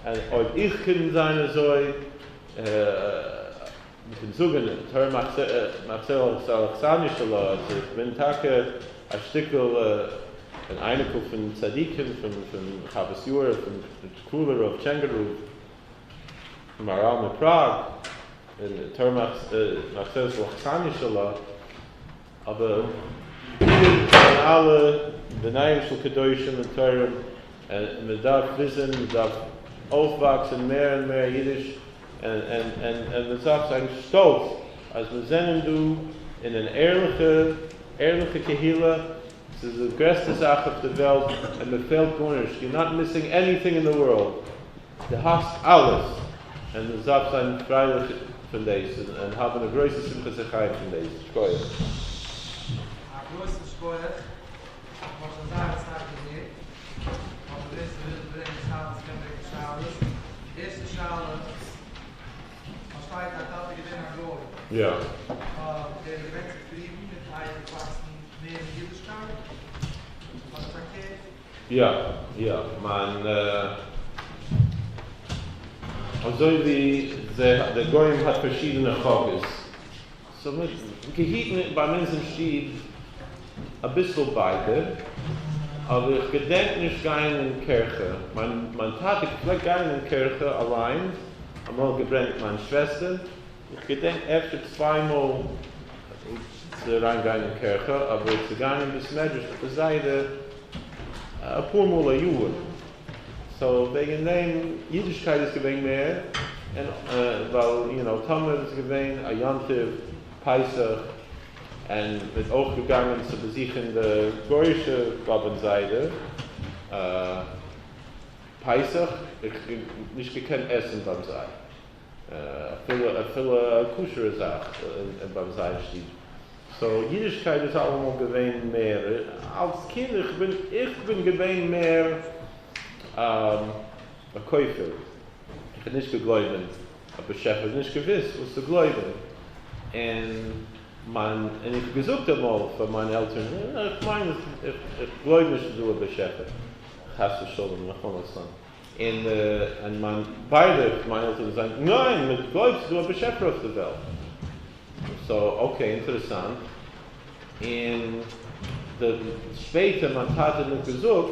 און אויב איך קען זיין אזוי, מיטן זאגן תורה מחצלת אלכסנדרי שלו אז איך בין טאקע א שטיקל אן אייניקל פון צדיקים פון חוות יאיר פון קראלער רב טשענגער רב מהר"ל מפראג און תורה מחצלת אלכסנדרי שלו אבער מיר זענען אלע בניהם של קדושים און טהורים און מען דארף וויסן מען דארף אויפוואקסן מער און מער אידיש און מען דארף זיין שטאלץ אז מיר זענען דא אין אן ערליכע ערליכע קהילה, ס'איז די גרעסטע זאך אויף די וועלט און מען פעלט גארנישט, יור נאט מיסינג עניטינג אין די ווארלד, דו האסט אלעס, און מען דארף זיין פרייליך פון דאס און האבן א גרויסע שמחת החיים פון דאס. שכוח. א גרויסן שכוח, מ'האט שוין זייער אסאך געהערט, אבער ווער ס'וויל ברענגען שאלות קען ברענגען שאלות. ערשטע שאלה, פארשטייט דיין טאטע געווען א גוי? יא. ער איז געווען צופרידן מיט אייער וואקסן מער אין אידישקייט? אדער פארקערט? יא יא, מיין אזוי ווי די גוים האט פארשידענע חגאות, סאו מ'האט געהיטן ביי אונז אין שטוב אביסל ביידע, אבער איך געדענק נישט גיין אין קירכע, מיין טאטע פלעגט גיין אין קירכע אליין, אמאל געברענגט מיין שוועסטער, איך געדענק אפשר צוויי מאל צו אריין גיין אין קירכע, אבער צו גיין אין בית מדרש מיט די זיידע אפאר מאל א יאר, סאו וועגן דעם אידישקייט איז געווען מער, און ווייל יו נאו טאמער איז געווען א יום טוב פסח און מ'איז אויך געגאנגען צו באזוכן די גוי'אישע באבע און זיידע פסח, איך האב נישט געקענט עסן ביים זיי. אפילו אפילו א כשר'ע זאך ביים זיי אין שטוב. סאו אידישקייט איז אלעמאל געווען מער, אלס קינד איך בין איך בין געווען מער א כופר, איך האב נישט געגלויבט אין א באשעפער, נישט געוויסט וואס צו גלויבן, און מיין און איך האב געזאגט אמאל פאר מיינע עלטערן, איך מיין איך איך גלויב נישט ס'איז דא א באשעפער, חס ושלום רחמנא לצלן, און און מיין ביידע מיינע עלטערן זאגן ניין מען גלויבט ס'איז דא א באשעפער אויף די וועלט. סאו אקעי אינטערעסאנט, און די שפעטער מיין טאטע האט מיר געזאגט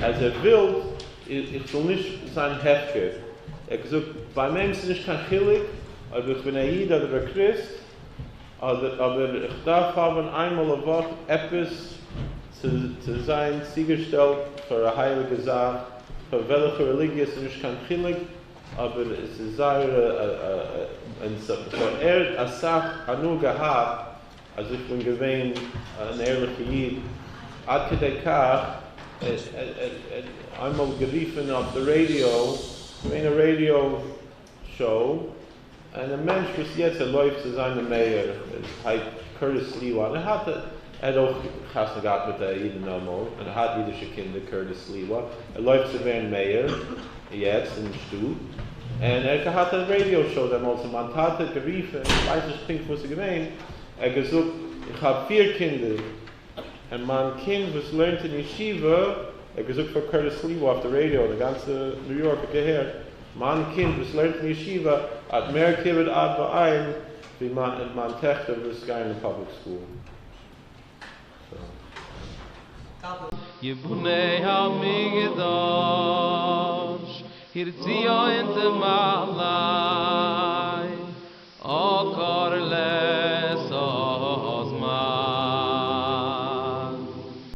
אז ער וויל איך זאל נישט זיין הפקר, ער האט געזאגט ביי אים ס'איז נישט קיין חילוק אויב איך בין א איד אדער א קריסט, אבער איך דארף האבן איינמאל א וואך עפעס צו זיין צוגעשטעלט פאר א הייליגע זאך, פאר וועלכע רעליגיע ס'איז נישט קיין חילוק, אבער עס איז זייער און סאו ער האט אסאך הנאה געהאט אז איך בין געווען אן ערליכע איד, עד כדי כך ער האט איינמאל גערופן אויף די ראדיא, געווען א ראדיא שאו, און א מענטש וואס יעצט ער לויפט צו זיין די מעיאר הייסט קורטיס סליווא, און ער האט ער האט אויך חתונה געהאט מיט א אידענע אמאל, און ער האט אידישע קינדער קורטיס סליווא, ער לויפט צו ווערן מעיאר יעצט אין שטאט, און ער האט געהאט א ראדיא שאו דעמאלטס, און מיין טאטע האט גערופן, איך ווייס נישט פונקט וואס איז געווען, ער האט געזאגט איך האב פיר קינדער, און מיין קינד וואס לערנט אין ישיבה, ער האט געזאגט פאר קורטיס סליווא אויף די ראדיא און די גאנצע ניו יארק האט געהערט, מיין קינד וואס לערנט אין ישיבה האט מער כיבוד אב ואם ווי מיין טעכטער וואס גייען אין פאבליק סקול. יבנה המקדש, הרצועה און תמלא.